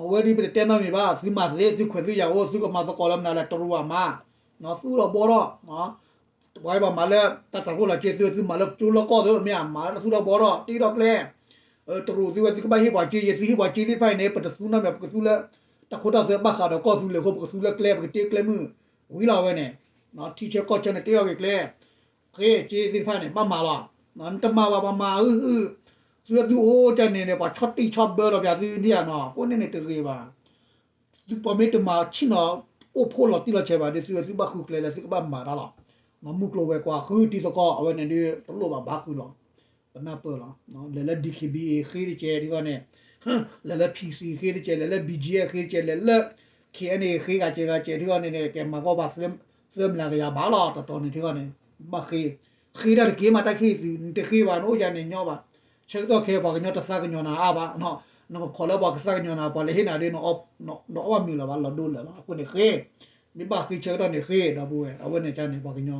အဝဲဒ်ပတတဲနီတမံၤဘၣ်, သုမၤသ့, သုခွဲးသုယာ်အိၣ်, သုကမၤသကိးလၢမနုၤလဲၣ်, တရူးအမါ, သူၣ်ထီၣ်ဘှီထီၣ်, ပှၤဘၣ်မၤလၢတၢ်ဆၢကိၣ်လီၤက့ၤသု, သုမၤလၢကၠိလီၢ်ကီၢ်သု, မ့ၢ်အမၤလၢတသူၣ်ထီၣ်ဘှီထီၣ်, တ့ထီၣ်ကျဲ, တရူးသုဝဲသုကဘၣ်ဟ့ၣ်ပှၤက့ၤ, ယဲသုဟ့ၣ်ပှၤက့ၤသ့ၣ်တဖၣ်အံၤန့ၣ် ပတသူနီတမံၤ, ပကသူလၢ တၢ်ခိတၢ်သွဲဘၣ်ဃးဒီးကီၢ်သူလ့ၤအဃိ ပကသူလၢကျဲ, ပကတ့ကျဲမုၢ်, ဝံၤလီၤဝဲန့ၣ်, ထံဆၢကီၢ်ဆၢန့ၣ် တ့ထီၣ်က့ၤကျဲ ဃ့က့ၤသ့ၣ်တဖၣ်န့ၣ် ဘၣ်မၤလီၤ. နတမၤဘၣ် ပှၤမၤဟုဟု, သုဝဲသုအိၣ်ကန့ၣ်န့ၣ် ပှၤဆီၣ်တံၢ်ဆီၣ်ဘၢလီၤပၠးသုဒ်ယၤနီၤ, အဃိန့ၣ်န့ၣ်တဂ့ၤဘၣ်. သုပှၤမ့ၢ်တမၤဆ့ၣ်နီၤ အိၣ်ဖှိၣ်လီၤတံၢ်လီၤဆဲးဘၣ်ဒီး သုဝဲသုဘၣ်ဃုကျဲလၢသုကဘၣ်မၤတၢ်လီၤ. မုၢ်ကျိၤဝဲၤကွာ် ဃုတံၤသကိး အဝဲန့ၣ်ဒ်တလိၣ်ဘၣ် ဘၣ်ဃုလီၤ. ပနၢ်ပၢၢ်လီၤ. လဲၤလၢ D K B A ဃ့တကဲးဒ်ဂီၢ်န့ၣ်, လဲၤလၢ P C ဃ့တကဲး, လဲၤလၢ B G F ဃ့တကဲး, လဲၤလၢ K N A ဃ့ဂၤကဲးဂၤကဲးဒ်ဂီၢ်န့ၣ်န့ၣ် ကဲမၤကီၢ်ပှၤ သၢမလၤကယၤဘၣ်လီၤ. တတီၤန့ၣ်ဒ်ဂီၢ်န့ၣ် ဘၣ်ဃ့, ဃ့တၢ်တက့ၢ်မး တၢ်ကဟ့ၣ်သု, နတဃ့ဘၣ် နအိၣ်ယၤန့ၣ်ညီဘၣ်. ဆၢကတီၢ်ခဲအံၤ ပှၤကညီတသးကညီၤနၤအါဘၣ်, နကခိးလၢပှၤကသးကညီၤနၤ ပှၤလဲၤဟ့ၣ်နၤဒီး နအီၣ်ဘၣ်မုာ်လၢၤဘၣ် လီၤဒိလၢာ်လီၤ. အဃိန့ၣ်ဃ့, မ့ၢ်ဘၣ်ဃ့ဆၢကတီၢ်န့ၣ်ဃ့ ဒီပုၢ်ဝဲၢ်, အဝဲန့ၣ်ကန့ၣ် ပှၤကညီ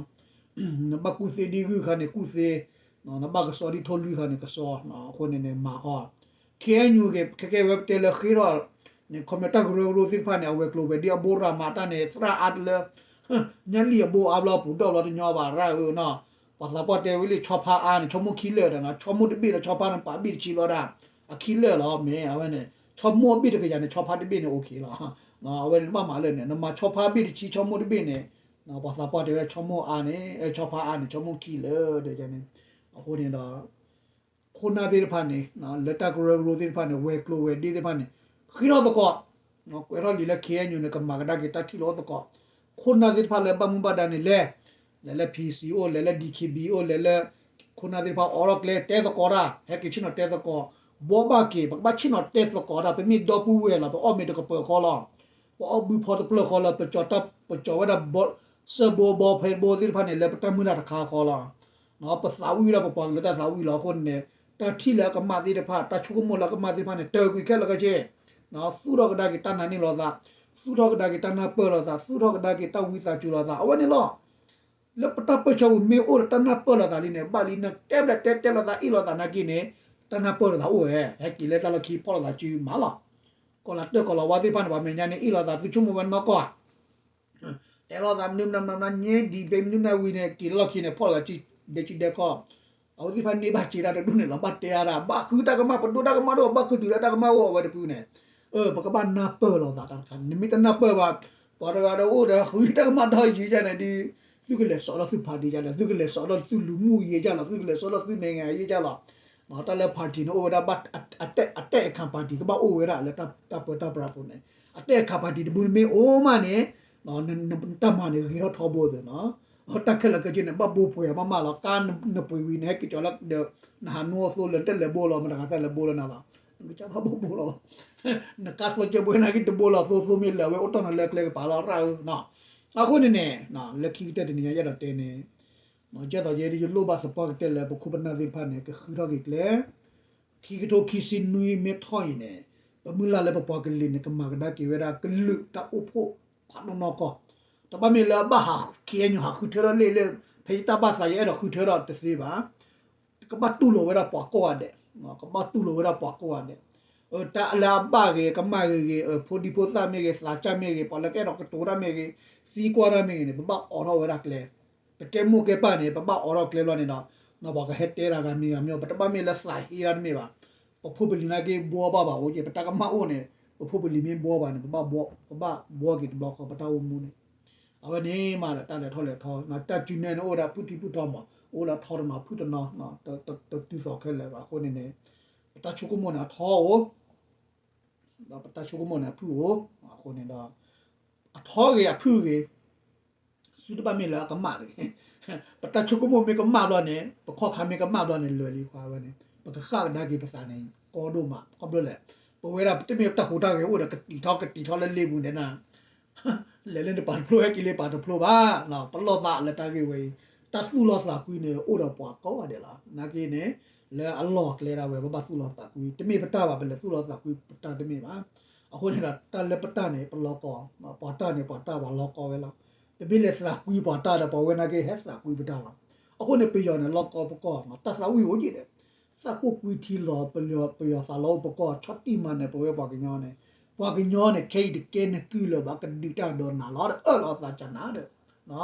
နဘၣ်ကူၣ်သ့ဒ်ဂုၢ်ခါန့ၣ်ကူၣ်သ့, နဘၣ်ကစီဒ်ထိၣ်လွံၢ်ခါန့ၣ်ကစီ, အဃိန့ၣ်န့ၣ်မၤဃီ, K N U ဂ့ၤ ခဲကဲဝဲပတဲလၢဃ့ထီၣ်န့ၣ် ခီပညီတၢ်ကရၢကရိသ့ၣ်တဖၣ်န့ၣ် အဝဲၤကျိၤဝဲၤဒ့အဘိရၤမးတၢ်န့ၣ် သရၣ်အါတလၢ, ညၣ်လံၣ်အဘိအါဘျီပူၤဒီၣ်ဘျီတညီဘၣ်ရၣ်ဧၢနီၤ, ပှၤသးပှၢ်တဲဝဲလံ ဆီဖါအါန့ၣ် ဆီမိၢ်ခံလၢာ်ဒီးနီၤ, ဆီမိၢ်တဘ့ၣ်လၢဆီဖါန့ၣ် ပာ်ဘ့ၣ်တဆံဘျီဒၣ်, အခံလၢာ်လီၤမ့ၢ် အဝဲန့ၣ်, ဆီမိၢ်အဘ့ၣ်တကယၤန့ၣ် ဆီဖါတဘ့ၣ်န့ၣ် okay လီၤ. အဝဲန့ၣ်နဘၣ်မၤလၢာ်န့ၣ် နမၤဆီဖါဘ့ၣ်တဆံ ဆီမိၢ်တဘ့ၣ်န့ၣ်, ပှၤသးပှၢ်တဲဝဲဆီမိၢ်အါန့ၣ်, ဆီဖါအါန့ၣ် ဆီမိၢ်ခံလၢာ်ဒီးန့ၣ်, အဃိန့ၣ်ဒီး ခိၣ်နၢ်သ့ၣ်တဖၣ်န့ၣ်, လၢတၢ်ကရၢကရိသ့ၣ်တဖၣ်န့ၣ် ဝဲၤကျိၤဝဲၤဒ့သ့ၣ်တဖၣ်န့ၣ်, ဃ့ထီၣ်သကိး, ကွဲးထီၣ်လံာ်လၢ K N U န့ၣ် ကမၤကဒါက့ၤတၢ်ထံၣ်လိာ်သကိး, ခိၣ်နၢ်သ့ၣ်တဖၣ်လၢဘၣ်မူဘၣ်ဒါန့ၣ်လဲၤ, လဲၤလၢ P C အိၣ်, လဲၤလၢ D K B အိၣ်, လဲၤလၢ, ခိၣ်နၢ်သ့ၣ်တဖၣ်အိးထီၣ်ကျဲ တဲသကိးတၢ်, ဟဲက့ၤဆ့ၣ်နီၤတဲသကိး, ဘှီဘၣ်က့ၤ, ပကဘၣ်ဆ့ၣ်နီၤတဲသကိးတၢ်, ပမ့ၢ်ဒီပုၢ်ဝဲၢ်လီၤ, ပအီၣ်မ့ၤတကပၤဃီလီၤ, ပအီၣ်ဘုဖီတဖျၢၣ်ဃီလၢ ပကၠီၤဝဲဒၣ် စၢဘိဘီဖဲဘိသ့ၣ်တဖၣ်န့ၣ် လၢပတၢ်မုၢ်လၢ်တခါဃီလီၤ. ပသးဝံၣ်ဒၣ်ပပှၤကလုာ်လၢတၢ်သးဝံၣ်လီၤ. အဃိန့ၣ်န့ၣ် တၢ်ထံၣ်လၢအကမၣ်သ့ၣ်တဖၣ်, တၢ်ဆိကမိၣ်လၢအကမၣ်သ့ၣ်တဖၣ်န့ၣ် တၢၢ်ကွံာ်ခဲလၢာ်ခဲဆ့, သူၣ်ထီၣ်ကဒါက့ၤတၢ်နာ်န့ၢ်လိာ်သး, သူၣ်ထီၣ်ကဒါက့ၤတၢ်နၢ်ပၢၢ်လိာ်သး, သူၣ်ထီၣ်ကဒါက့ၤတၢ်ဝံသးစူၤလိာ်သး, အဝဲန့ၣ်လီၤ. လၢပတၢ်ပၢဆှၢပူၤမ့ၢ်အိၣ်ဒီးတၢ်နၢ်ပၢၢ်လိာ်သးလံန့ၣ် ဘၣ်လံ, နတဲဘျဲးတဲတဲလိာ်သးအ့ၣ်လိာ်သးနာ်က့န့ၣ်, တၢ်နၢ်ပၢၢ်လိာ်သးအိၣ်ဝဲ, ဟဲက့ၤလၢတၢ်လီၢ်ခံဖီၣ်လိာ်သးစုမးလီၤ. ကီၢ်လၤတၢၢ်ကီၢ်လၤဝါသ့ၣ်တဖၣ်န့ၣ် ပှၤမဲာ်ညါန့ၣ် အ့ၣ်လိာ်သး သုဆိကမိၣ်ဝဲနီၢ်ကီၢ်ဧါ တဲလိာ်သး မနုၤမနုၤမနုၤ ညဲဒံးဘ့ၣ် မနုၤမနုၤဝံၤန့ၣ် က့ၤလၢလီၢ်ခံန့ၣ် ဖီၣ်လီၤသးစု ဒဲစုဒဲကီၢ်, အဝဲသ့ၣ်တဖၣ်န့ၢ်ဘၣ်စ့တၢ်တဒူၣ်န့ၣ်လီၤ. ဘၣ်တဲအါဒၣ် ဘၣ်ဃုတၢ်ကမၣ် ပဒိတၢ်ကမၣ်ဒိၣ် ဘၣ်ဃုတုၤလၢတၢ်ကမၣ်အိၣ်အဝဲတဖုန့ၣ်, ပကဘၣ်နၢ်ပၢၢ်လိာ်သးတၢ်တခါန့ၣ်, နမ့ၢ်တနၢ်ပၢၢ်ဘၣ်, ပှၤတဂၤဒီးအိၣ်ဒီးဃုတၢ်ကမၣ်ဒီးယံာ်ဒ်န့ၣ်ဒီး, သုကလဲၤစိာ်ဒီးသု party ဒ်လဲၣ်, သုကလဲၤစိာ်ဒီးသုလူၤမူယံာ်ဒ်လီၤ, သုကလဲၤစိာ်ဒီးသု နိုင်ငံရေး ဒ်လီၤ. တၢ်လၢ party န့ၣ် အိၣ်ဝဲဒၣ်ဘၣ် အတဲၣ်အခါ party ကဘၣ်အိၣ်ဝဲဒၣ်လၢတၢ်ပၢတၢ်ပြးပူၤန့ၣ်, အတဲၣ်အခါ party တဘျီမ့ၢ်အိၣ်မးန့ၣ်, နတၢ်မၤန့ၣ် ဂ့ၤထီၣ်ထီဘိသ့ၣ်နီၤ. တၢ်ခဲလၢာ်ခဲဆ့န့ၣ် ဘၣ်ဘိပှဲၤမးမးလီၤ. ကါနပှ့ၤဝံၤန့ၣ် ဟဲက့ၤကၠီၤလၢ နဟးနူအသိလၢတလဲၤဘိလီၤ မတၤဂၤတလဲၤဘိလီၤနၤလီၤ. နကစၢ်ဘၣ်ဘိဘိလီၤလီၤ. နကါသိကဲဘိန့ၣ်က့ၤတဘိလီၤ သိသိမ့ၢ်လၢာ်ဝဲအိၣ်တီၢ်နၤလၢကျဲကပၤလီၤရၣ်ဧၢနီၤ. အဃိန့ၣ်န့ၣ်, လၢခံကတၢၢ်တနံၤညါ ယအဲၣ်ဒိးတဲန့ၣ်, ကဲသိးယဲဒၣ်ယလိၣ်ဘၣ်သပှၢ်ကတၢၢ်လၢပခိၣ်ပနၢ်သ့ၣ်တဖၣ်န့ၣ် ကဃုထီၣ်က့ၤကျဲ ခံကထိခံဆံနွံမ့ၢ်ထီၣ်အံၤန့ၣ်, ပမုၢ်လၢ်လၢပပှၤကလုာ်န့ၣ် ကမၤကဒါက့ၤဝဲဒၣ်ကလုာ်တၢ်အိၣ်ဖှိၣ်ဖးဒိၣ်နီၢ်ကီၢ်, တဘၣ်မ့ၢ်လၢအဘၣ်ဟး KNU ဟးဃုထၢထီၣ်လံလၢ ဖဲယတၢ်ဘၣ်သးယအဲၣ်ဒိးဃုထၢထီၣ်တသ့ဘၣ်, ကဘၣ်တူၢ်လိာ်ဝဲဒၣ်ပှၤကိးဂၤဒဲး, ကဘၣ်တူၢ်လိာ်ဝဲဒၣ်ပှၤကိးဂၤဒဲး, တၢ်လၢအဘၣ်ဂ့ၤ ကမၣ်ဂ့ၤဂ့ၤ ဖိဒံဖိသၣ်မ့ၢ်ဂ့ၤ သးစၢ်မ့ၢ်ဂ့ၤ ပှၤလၢကအဲၣ်ဒိးကတိၤတၢ်မ့ၢ်ဂ့ၤ သံကွၢ်တၢ်မ့ၢ်ဂ့ၤန့ၣ် ပဘၣ်အိးထီၣ်ဝဲဒၣ်ကျဲ ပကဲမိၢ်ကဲပၢ်န့ၣ် ပဘၣ်အိးထီၣ်ကျဲဘျီန့ၣ်ဒီး, ပှၤကဟဲတဲတၢ်ဂၤမံၤဂၤမံၤ ပတဘၣ်မ့ၢ်လၢသးဟ့တၢ်တမ့ၢ်ဘၣ်, ပဖိပလံၤနာ်က့ဘှီဘၣ်ဘၣ်အိၣ်က့ၤ ပတၢ်ကမၣ်အိၣ်န့ၣ်, ပဖိပလံၤမ့ၢ်ဘှီဘၣ်န့ၣ် ပဘၣ်ဘှီက့ၤတဘျီဃီ ပတၢ်အိၣ်မူန့ၣ်, အဝဲန့ၣ်မးဒီးတၢ်လဲၤထီၣ်လဲၤထီ တၢ်စုနဲန့ၣ်အိၣ်ဝဲဒၣ်ဖုၣ်ထံဖုၣ်ထီမး အိၣ်လၢထီတနီၤဖုၣ်တနီၤ, တတုၤသိးခဲလၢာ်ဘၣ်အဃိန့ၣ်န့ၣ်, ပတၢ်ဆိကမိၣ်န့ၣ်အထီအိၣ် ဒီးပတၢ်ဆိကမိၣ်န့ၣ်အဖုၣ်အိၣ်, အဃိန့ၣ်ဒီး, အထီဂ့ၤအဖုၣ်ဂ့ၤ, သုတဘၣ်မ့ၢ်လၢအကမၣ်တဂ့ၤ, ပတၢ်ဆိကမိၣ်မ့ၢ်ကမၣ်ဘျီန့ၣ် ပခီၣ်ခါမ့ၢ်ကမၣ်ဘျီန့ၣ် လၢာ်လံခွါဝဲန့ၣ် ပကဃၣ်ကဒါက့ၤပသးန့ၣ် ကီဒိၣ်မး ခီဖျိလဲၣ်, ပဝဲဒၣ်ပတမ့ၢ်တၢ်ဟူးတၢ်ဂဲၤအိၣ်ဒီးကတံာ်ထီၣ်ကတံာ်ထီၣ်လၢလ့ပူၤန့ၣ်နၤ လဲၤလၢနပာ်တဖျိဟဲက့ၤလၢပာ်တဖျိဘၣ်, ပလီၢ်သးလၢတၢ်ဂ့ၢ်ဝဲအံၤ, တၢ်သူၣ်လီၤသးကွံန့ၣ် အိၣ်ဒီးပှၤကိးဂၤဒဲးလီၤ. နာ်က့န့ၣ်, လၢအလီၢ်ကျဲဒၣ်ဝဲ ပဘၣ်သူၣ်လီၤသးကွံ, တမ့ၢ်ပတၢ်ဘၣ် ပလဲၤသူၣ်လီၤသးကွံပတၢ်တမ့ၢ်ဘၣ်. အဃိန့ၣ်ဒီး တၢ်လၢပတၢ်န့ၣ် ပလီၤကီ, ပှၤတၢ်န့ၣ် ပှၤတၢ်ပှၤလီၤကီဝဲလီၤ. တမ့ၢ်လဲၤသးကွံပှၤတၢ်ဒီး ပှၤဝဲနာ်က့ဟဲသးကွံပတၢ်လီၤ. အဃိန့ၣ် ပယီၤန့ၣ် လီၤကီပကီၢ်, တၢ်သးဝံၣ်အိၣ်က့ၤဒီး သးကိၢ်ကွံထံလီၤ ပယီၤသးလီၤအိၣ်ပကီၢ် ဆီၣ်တံၢ်မၤနၢၤပဝဲပှၤကညီန့ၣ်, ပှၤကညီန့ၣ် ခဲအံၤတကဲနကုၢ်လၢၤဘၣ် ကဒုးတၢ်ဒီးနၤလီၤဒီး အၢၣ်လီၤသးကနၤဒီး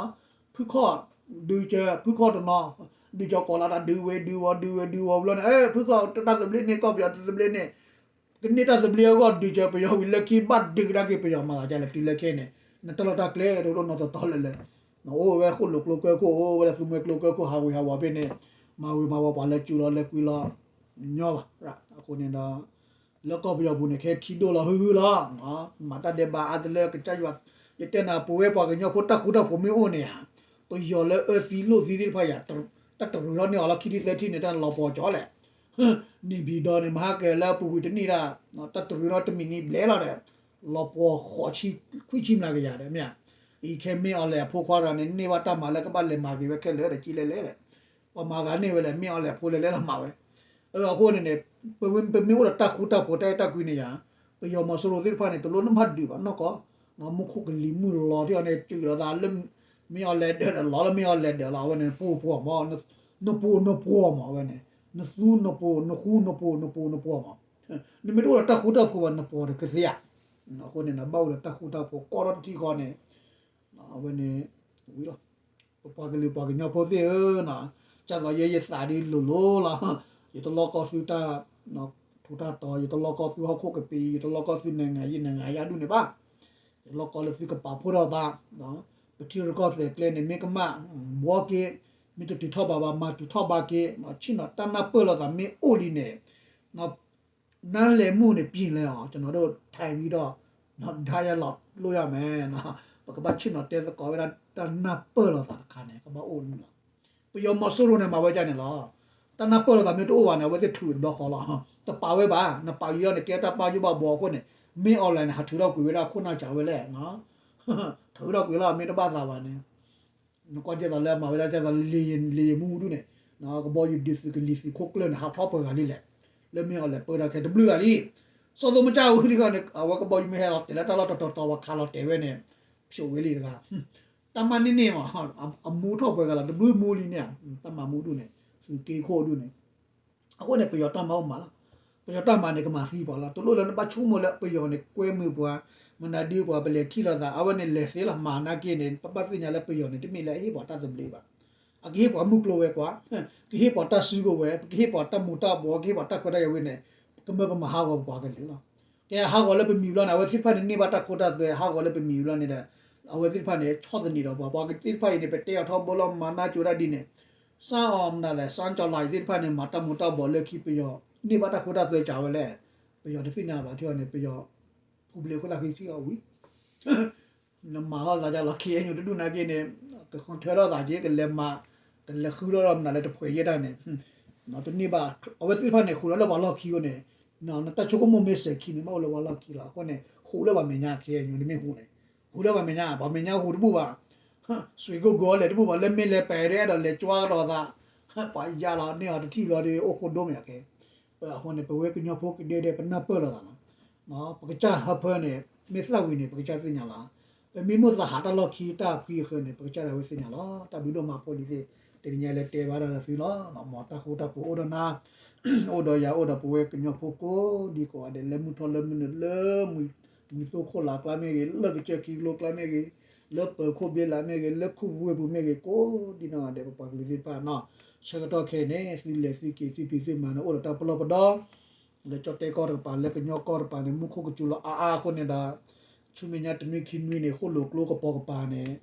ဖုခီၣ် ဒုးကၢ ဖုခီၣ်တနီၤ ဒုးကၢကိးလီၤတၢ်ဒုးဝဲဒုးဝီၤ ဒုးဝဲဒုးဝီၤဝံၤလီၤန့ၣ် ဖုခီၣ်တၢ်သဘျ့န့ၣ် ကီၢ်ပယီၤတၢ်သဘျ့န့ၣ် ကန့ၢ်တၢ်သဘျ့အဂီၢ် ဒုးကၢပယီၤဝံၤလၢခံ ဘၣ်ဒုးကဒါက့ၤပယီၤမၤသးဒ်လဲၣ် တုၤလၢခဲန့ၣ် နတၢ်လီၢ်တၢ်ကျဲတအိၣ်နီတတီၤလၢၤလၢၤ နအိၣ်ဝဲဃိၣ်လိာ်ကျိကၢၢ်ခိၣ် အိၣ်ဝဲလၢသူမှဲကျိကၢၢ်ခိၣ် ဟးဝ့ၤဟးဝီၤဖဲန့ၣ် မၤဝံၤမၤဝီၤပှၤလၢကၠူလီၤလၢကွံလီၤ ညီဘၣ်. အဃိန့ၣ်ဒီး လၢကီၢ်ပယီၤပူၤန့ၣ် ခဲထံဒိၣ်လီၤဟုဟုလီၤ. မၤတၢ်ဒဲးဘးအါတလၢကစၢ်ယွၤ ယတဲနၤ ပဝဲပှၤကညီဖိ တၢ်ဃူတၢ်ဖိးမ့ၢ်အိၣ်န့ၣ်ဧါ, ပယီၤလၢအၢသံလိၣ်သံသ့ၣ်တဖၣ်ယၤ တၢ်တရူးထီၣ်န့ၢ်အီၤလီၤ ခံထံၣ်သၢထံၣ်န့ၣ် တၢ်လီၤပှီၤကၠီလဲၣ်. န့ၣ်ဘံၣ်ဒီးန့ၣ် မဟါကဲလၢအပူၤကွံာ်တနံၣ်ဒၣ် တၢ်တရူးထီၣ်တမံၤနံၤဘျဲၣ်လီၤဒီး လီၤပှီၤဃိးဆံ ခွံဆံမျးကယၤဒီး မ့ၢ်ဧါ. အံၤခဲမ့ၢ်အီၤလဲၣ်အဖိခွါတဂၤန့ၣ် န့ၢ်ဘၣ်တၢ်မၤလၢကဘၣ်လဲၤမၤက့ၤဝဲခဲလၢာ်ဒီး ကံလဲလဲလဲၣ် ပှၤမၤဂၤန့ၢ်ဝဲလဲၣ် မ့ၢ်အီၤလဲၣ်အဖိလဲၤလဲၤလီၤမၤဝဲ. အဃိန့ၣ်န့ၣ် ပမ့ၢ်အိၣ်ဒီးတၢ်ဃူတၢ်ဖိးတၢ်အဲၣ်တၢ်ကွံန့ၣ်ယၤ ပယီၤမီၤစိရိၤသ့ၣ်တဖၣ်န့ၣ် တလိၣ်နဘၣ်ဒုးဘၣ်နီၢ်ကီၢ်, မူခိၣ်ကလံၤမုၢ်လီၤထံအီၤန့ၣ် စူးလီၤသးလၢ မ့ၢ်အီၤလဲၤဒၢးဒီးလီၤလၢမ့ၢ်အီၤလဲၤဒၢးလီၤ အဝဲန့ၣ် နပိာ်ပှီၢ်မး, နပိာ်နပိာ်မး အဝဲန့ၣ် နသူနပိာ် နဃူနပိာ် နပိာ်နပိာ်မး. နမ့ၢ်တအိၣ်ဒီးတၢ်ဃူတၢ်ဖိးဘၣ် နပိာ်တကသ့ဧါ. အဃိန့ၣ် နဘၣ်အိၣ်ဒီးတၢ်ဃူတၢ်ဖိး ကီၢ်ထီၣ်တထံၣ်ဃီန့ၣ် အဝဲန့ၣ် ဝံၤလီၤ. ပပှၤကလုာ်ပှၤကညီဖိသ့ၣ်ဧၢ, ကၢ်သိးယဲယသးဒ်လိၤလိၤလီၤ. ယတလီၢ်ကီၢ်သုတၢ်ထူးတၢ်တီၤ, ယတလီၢ်ကီၢ်သုဟီၣ်ခိၣ်ကပ့ၤ, ယတလီၢ်ကီၢ်သုနံၣ်ဂၤယဲၢ်နံၣ်ဂၤယဲၢ်ဒူၣ်န့ၣ်ဘၣ်. ယလီၢ်ကီၢ်လၢသုကပာ်ဖှိၣ်ထီၣ်သး, ပထံရူၢ်ကီၢ်သဲးကျဲန့ၣ် မ့ၢ်ကမၣ်ဘှီက့ၤ, မ့ၢ်တတုၤထီၣ်ဘၣ်ဘၣ် မၤတုၤထီၣ်ဘၣ်က့ၤ, ဆ့ၣ်နီၤတၢ်နၢ်ပၢၢ်လိာ်သးမ့ၢ်အိၣ်လံန့ၣ် နားလည်မှုနဲ့ ပြင်လဲအီၤ ကျွန်တော်တို့ ထိုင်ပြီးတော့ dialogue လုပ်ရမယ်, ပကဘၣ်ဆ့ၣ်နီၤတဲသကိးဝဲဒၣ် တၢ်နၢ်ပၢၢ်လိာ်သးတခါန့ၣ် ကဘၣ်အိၣ်လီၤ. ပယီၤမီၤစိရိၤန့ၣ် မၤဝဲဒ်န့ၣ်လီၤ. တၢ်နၢ်ပၢၢ်လိာ်သးမ့ၢ်တအိၣ်ဘၣ်န့ၣ် အဝဲသ့ၣ်ထုးတဘျီဃီလီၤ. တပာ်ဝဲဘၣ်, နပာ်ယံၤလီၤန့ၣ် ကဲတၢ်ပာ်ယိၣ်ဘၣ်ဘှီအဃိန့ၣ် မ့ၢ်အီၤလဲၣ်န့ၣ် ဟးထုးထီၣ်ကွံာ်ဝဲဒၣ်ခိၣ်နၢ်စၢ်ဝဲလဲၣ်, ထုးထီၣ်ကွံာ်လီၤ မ့ၢ်တဘၣ်သးဘၣ်န့ၣ် နကွၢ်ကဲသိးလၢအမၤဝဲဒၣ်ကဲသိး လေယာဉ်မှူး ဒူၣ်န့ၣ်, ကဘီယူၤဒုးသုးကလံၤသုးခိၣ်ကျၢၢ်န့ၣ် ဟးထီၣ်ပှဲၤဂၤလံလဲၣ်, လၢမ့ၢ်အီၤလဲၣ်ပၢတၢ်ခဲတဘျုးဂၤလံ, စီၤသိမကၠၢ်ဝံၤလံဃီန့ၣ် အဝဲကဘီယူၤမ့ၢ်ဟဲလီၤတဲာ်လၢတၢ်လီၢ်တတီၤတီၤ ပှၤခးလီၤတဲာ်ဝဲန့ၣ်, ဖျိးဝဲလံတဂၤ, တၢ်မၤန့ၢ်န့ၢ်မး, အမူထီၣ်ပှဲၤဂၤလီၤ တဘျုးမူလံန့ၣ်, တၢ်မၤမူဒူၣ်န့ၣ် သုးက့ခိၣ်ဒူၣ်န့ၣ် အဃိန့ၣ် ပယီၤတၢ်မၤအိၣ်မးလီၤ. ပယီၤတၢ်မၤန့ၣ် ကမၤသံပှၤလီၤ. တလိၣ်လၢနဘၣ်ဆိကမိၣ်လၢပယီၤန့ၣ် ကွဲမုာ်ပှၤ, မနုၤဒုးပှၤ ပလဲၤထံၣ်လိာ်သး အဝဲန့ၣ်လဲၤသ့လီၤ မၤနာ်က့န့ၣ် ပဘၣ်သ့ၣ်ညါလၢပယီၤန့ၣ် တမ့ၢ်လၢအဟ့ၣ်ပှၤတၢ်သဘျ့ဘၣ်. အကဟ့ၣ်ပှၤမုၢ်ကျိၤဝဲၤကွာ်, ကဟ့ၣ်ပှၤတၢ်စုကဝဲၤ, ကဟ့ၣ်ပှၤတၢ်မူၤတၢ်ဘှီး, ကဟ့ၣ်ပှၤတၢ်ခွဲးတၢ်ယာ်ဝဲန့ၣ်, ကမၢပမၤဟးဂီၤပပှၤကလုာ်လီၤ. ကဲဟးဂီၤလၢပမံၤဘျီန့ၣ် အဝဲသ့ၣ်တဖၣ်န့ၣ်န့ၢ်ဘၣ်တၢ်ခိတၢ်သွဲ ဟးဂီၤလၢပမံၤဘျီန့ၣ်ဒီး အဝဲသ့ၣ်တဖၣ်န့ၣ် ဆီၣ်သနံးဒီးပှၤ, ပှၤသ့ၣ်တဖၣ်အံၤန့ၣ် ပတဲအီၤထီဘိလီၤ မၤနၢ်ကၠိတၢ်ဒ်န့ၣ် စန်းအောင် မနုၤလဲၣ် စန်းကျော်လှလှုပ် သ့ၣ်တဖၣ်န့ၣ် မၤတၢ်မူၤတၢ်ဘှီးလၢခံပယီၤ န့ၢ်ဘၣ်တၢ်ခိတၢ်သွဲစှၤဝဲလဲၣ်. ပယီၤတသ့ၣ်ညါဘၣ်ထံအီၤန့ၣ် ပယီၤ ဖူဘျ့အခိၣ်သၣ်ဃံထံအီၤဝံၤ နမၤထီၣ်သးဒ်လီၤ ခ့ၣ်အဲၣ်ယူၣ် တဒူၣ်နာ်က့န့ၣ် ကခီထွဲထီၣ်သးက့ ကလဲၤမၤ ကလဲၤဃုထီၣ်ဒီးမနုၤလဲၣ် တဖှဲးယဲၢ်တၢ်န့ၣ် တန့ၢ်ဘၣ်. အဝဲသ့ၣ်တဖၣ်န့ၣ် ဃုာ်ဒီးလၢပှၤလီၢ်ခံအဃိန့ၣ် နတၢ်ဆိကမိၣ်မ့ၢ်စဲၤခံန့ၣ် ဘၣ်အိၣ်လၢပှၤလီၢ်ခံလီၤ. အဃိန့ၣ် ဃုာ်လၢပှၤမဲာ်ညါ ခ့ၣ်အဲၣ်ယူၣ် တမ့ၢ်ဃုာ်န့ၣ် ဃုာ်လၢပှၤမဲာ်ညါ ပှၤမဲာ်ညါဃုာ်တဘူၣ်ဘၣ် စွ့ၤကိၢ်ကိၢ်အီၤလဲၤတဘူၣ်ဘၣ် လၢမ့ၢ်လဲၤပဲာ်ဒီးအဲၣ်ဒိးလဲၤကွၢ်ကဒီးသး ပှၤယါလီၤန့ၢ်အီၤတထံၣ်ဘျီဒီး အိၣ်ခိၣ်ဒိၣ်မးယၤကဲ အဃိန့ၣ် ပဝဲကညီဖိကဒဲဒဲး ပနၢ်ပၢၢ်လိာ်သးလီၤ. ပကစၢ်ဟၢဖၢန့ၣ် မ့ၢ်သၣ်ဝံၤန့ၣ် ပကစၢ်သ့ၣ်ညါလီၤ. ပမ့ၢ်မိၣ်သးဟးတၢ်လီၢ်ခံတၢ်ဖှံအဃၢၤန့ၣ် ပကစၢ်ဒၣ်ဝဲသ့ၣ်ညါလီၤ. တၢ်ဘျုးဒိၣ်မးဖိလံၤသ့ၣ် တနံၤညါလၢတဲဘၣ်တၢ်ဒီးသုလီၤ. မ်တၢ်ဃူတၢ်ဖိးအိၣ်ဒီးနၤ အိၣ်ဒီးယၤ အိၣ်ဒီးပဝဲကညီဖိကိးဒံကိးဂၤဒဲး လၢမုၢ်ထီၣ်လၢမုၢ်နုာ်လၢ ဝံၤသိခိၣ်လၢ်ကျါမ့ၢ်ဂ့ၤ, လၢကစၢၢ်ခံကလိကျါမ့ၢ်ဂ့ၤ, လၢပၢၤခိၣ်ဘ့လးမ့ၢ်ဂ့ၤ, လၢခူပူၤဝ့ၢ်ပူၤမ့ၢ်ဂ့ၤ, ကိးဒံနီၢ်ဂၤဒဲး ပပှၤကလုာ်သ့ၣ်တဖၣ်နီၤ, ဆၢကတီၢ်ခဲအံၤန့ၣ် သုလဲၤသုက့ၤ သုဖံးသုမၤန့ၣ် အိၣ်ဒီးတၢ်ပလီၢ်ပဒီ လၢကၠီၣ်တဲၣ်ကီၢ်တကပၤ လၢကညီကီၢ်တကပၤန့ၣ် မူခိၣ်ကစူၤလီၤအါအါအဃိန့ၣ်ဒီး ဆူမဲာ်ညါတနွံခံနွံန့ၣ် ဃိၣ်လိာ်ကျိကပီၤကပၤန့ၣ်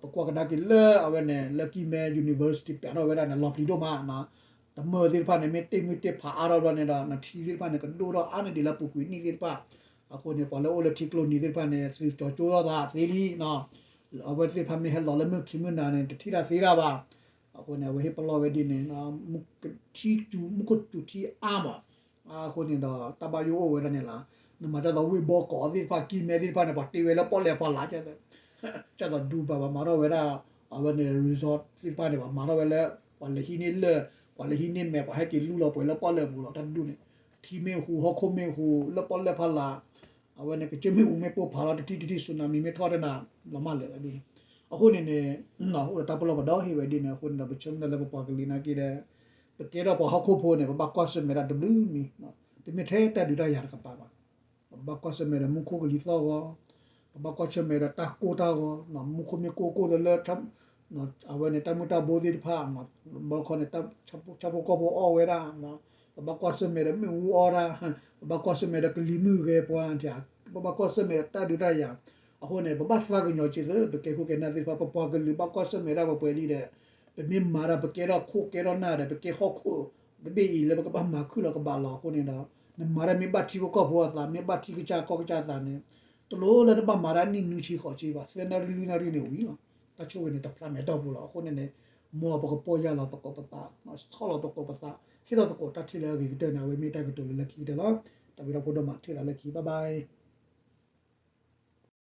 ပကွၢ်ကဒါက့ၤလၢအဝဲန့ၣ် လၢကံၢ်မဲ University ပျးထီၣ်ဝဲဒၣ်န့ၣ် လီၤပျံၤဒိၣ်မးနီၤ, တမၢၢ်သ့ၣ်တဖၣ်န့ၣ် မ့ၢ်တ့ၢ်မုၢ်တ့ၢ်ဖးအါထီၣ်ဘျီန့ၣ်ဒီး နထံသ့ၣ်တဖၣ်န့ၣ် ကဒိၣ်ထီၣ်အါန့ၢ်ဒံးလၢပူၤကွံာ်နံၣ်သ့ၣ်တဖၣ်, အဃိန့ၣ် ပှၤလၢအိၣ်လၢထံကျိနံၤသ့ၣ်တဖၣ်န့ၣ် သုကၠီကၠိထီၣ်သးသ့လံနီၤ, အဝဲသ့ၣ်တဖၣ်မ့ၢ်ဟဲလီၤလၢမုၢ်ခံမုၢ်နၤန့ၣ် တထံၣ်တၢ်သ့တၢ်ဘၣ်, အဃိန့ၣ် အဝဲဟ့ၣ်ပလီၢ်ဝဲဒ်န့ၣ် မူခိၣ်ကစူၤထံအါမး, အဃိန့ၣ်ဒီး တၢ်ဘၣ်ယိၣ်အိၣ်ဝဲဒၣ်န့ၣ်လီၤ, နမၤဒ်သိးဝ့ၢ်ဘီကီးသ့ၣ်တဖၣ် ကံၢ်မဲသ့ၣ်တဖၣ်န့ၣ် ပှၤတ့ဝဲလၢပီၣ်လဲၣ်ဖီလာ် ဒ်သိးဒူဘၣ်ဘၣ်မၤထီၣ်ဝဲဒၣ် အဝဲန့ၣ် resort သ့ၣ်တဖၣ်န့ၣ် ပှၤမၤထီၣ်ဝဲလၢ ပှၤလဲၤဟံးန့ၢ်လၢၢ် ပှၤလဲၤဟံးန့ၢ်မဲာ် ပှၤဟဲက့ၤလူလီၤပှဲၤလၢပီၣ်လဲၣ်ပူၤလီၤ တၢ်တဒူၣ်န့ၣ်, ထံမ့ၢ်ဟူး ဟီၣ်ခိၣ်မ့ၢ်ဟူး လၢပီၣ်လဲၣ်ဖီလာ်, အဝဲန့ၣ် ကစၢၢ်မ့ၣ်အူမ့ၢ်ပိၢ်ဖးလီၤ တထံၣ်တထံၣ် tsunami မ့ၢ်ထီၣ်တနၤ လီၤမၢ်လၢာ်လီၤဒ်န့ၣ်, အဃိန့ၣ်န့ၣ် အိၣ်ဒီးတၢ်ပလီၢ်ပဒီဟ့ၣ်ဝဲဒ်န့ၣ် အဃိန့ၣ်ဒီး ပဆၢမုၢ်လၢ်လၢပပှၤကလုာ်နာ်က့ဒီး ပကဲထီၣ်ပှၤဟီၣ်ခိၣ်ဖိန့ၣ် ပဘၣ်ကွၢ်ဆၢၣ်မဲာ်ဒၣ်တဘျုးမံၤ, တမ့ၢ်ထဲတၢ်ဒုးတၢ်ယၤတကပၤဘၣ်. ပဘၣ်ကွၢ်ဆၢၣ်မဲာ်ဒီးမူခိၣ်ကလံၤသီၣ်ဂီၤ, ပဘၣ်ကွၢ်ဆၢၣ်မဲာ်ဒီးတၢ်ကိၢ်တၢ်ဂီၤ, မူခိၣ်မ့ၢ်ကိၢ်ကိၢ်လၢလၢ အဝဲန့ၣ် တၢ်မုၢ်တၢ်ဘိသ့ၣ်တဖၣ်, ဘီခီန့ၣ် ဆၣ်ဖိကီၢ်ဖိအီၣ်ဝဲဒၣ်, ပဘၣ်ကွၢ်ဆၢၣ်မဲာ်ဒီးမ့ၣ်အူအီၣ်တၢ်, ပဘၣ်ကွၢ်ဆၢၣ်မဲာ်ဒီးကလံၤမုၢ်ဂဲၤပှၤ, ပဘၣ်ကွၢ်ဆၢၣ်မဲာ်ဒီးတၢ်ဒုးတၢ်ယၤ, အဃိန့ၣ် ပဘၣ်သးကညီၤက့ၤသ့ ပကဲခိၣ်ကဲနၢ်သ့ၣ်တဖၣ် ပပှၤကလုာ်ဘၣ်ကွၢ်ဆၢၣ်မဲာ်ဒၣ်ပှဲၤပှဲၤလံဒီး ပမ့ၢ်မၤတၢ် ပကဲထီၣ်ခိၣ်ကဲထီၣ်နၢ်ဒီး ပကဲဟီၣ်ခိၣ်တဘ့ၣ်အံၤလၢပကဘၣ်မၤခုၣ်လီၤကဘၣ်လီၤ. အဃိန့ၣ်ဒီး နမၤတၢ်မ့ၢ်ဘၣ်ထံဖိကီၢ်ဖိအသး မ့ၢ်ဘၣ်ထံကစၢ်ကီၢ်ကစၢ်အသးန့ၣ် တလိၣ်လၢနဘၣ်မၤတၢ်နံၣ်နွံဆံဃိးဆံဘၣ်, သၢနၣ်ရံၣ်လွံၢ်နၣ်ရံၣ်န့ၣ်ဝံၤလီၤ. တၢ်ဆိၣ်ဂ့ၤန့ၣ် တဖျါမဲာ်တီၢ်ပူၤလီၤ. အဃိန့ၣ်န့ၣ် မ်ပကပီၢ်ယၢ်လီၤသကိးပသး, ဆီၣ်လီၤသကိးပသး, ဟ့ၣ်လီၤသကိးတၢ်ထံၣ်လၢအဂ့ၤကတၢၢ်န့ၣ် အဝဲမ့ၢ်တၢ်ကတိၤလၢလၢခံကတၢၢ်လီၤ. တၢ်ဘျုးဒိၣ်မး ထံၣ်သးလၢခံ bye bye.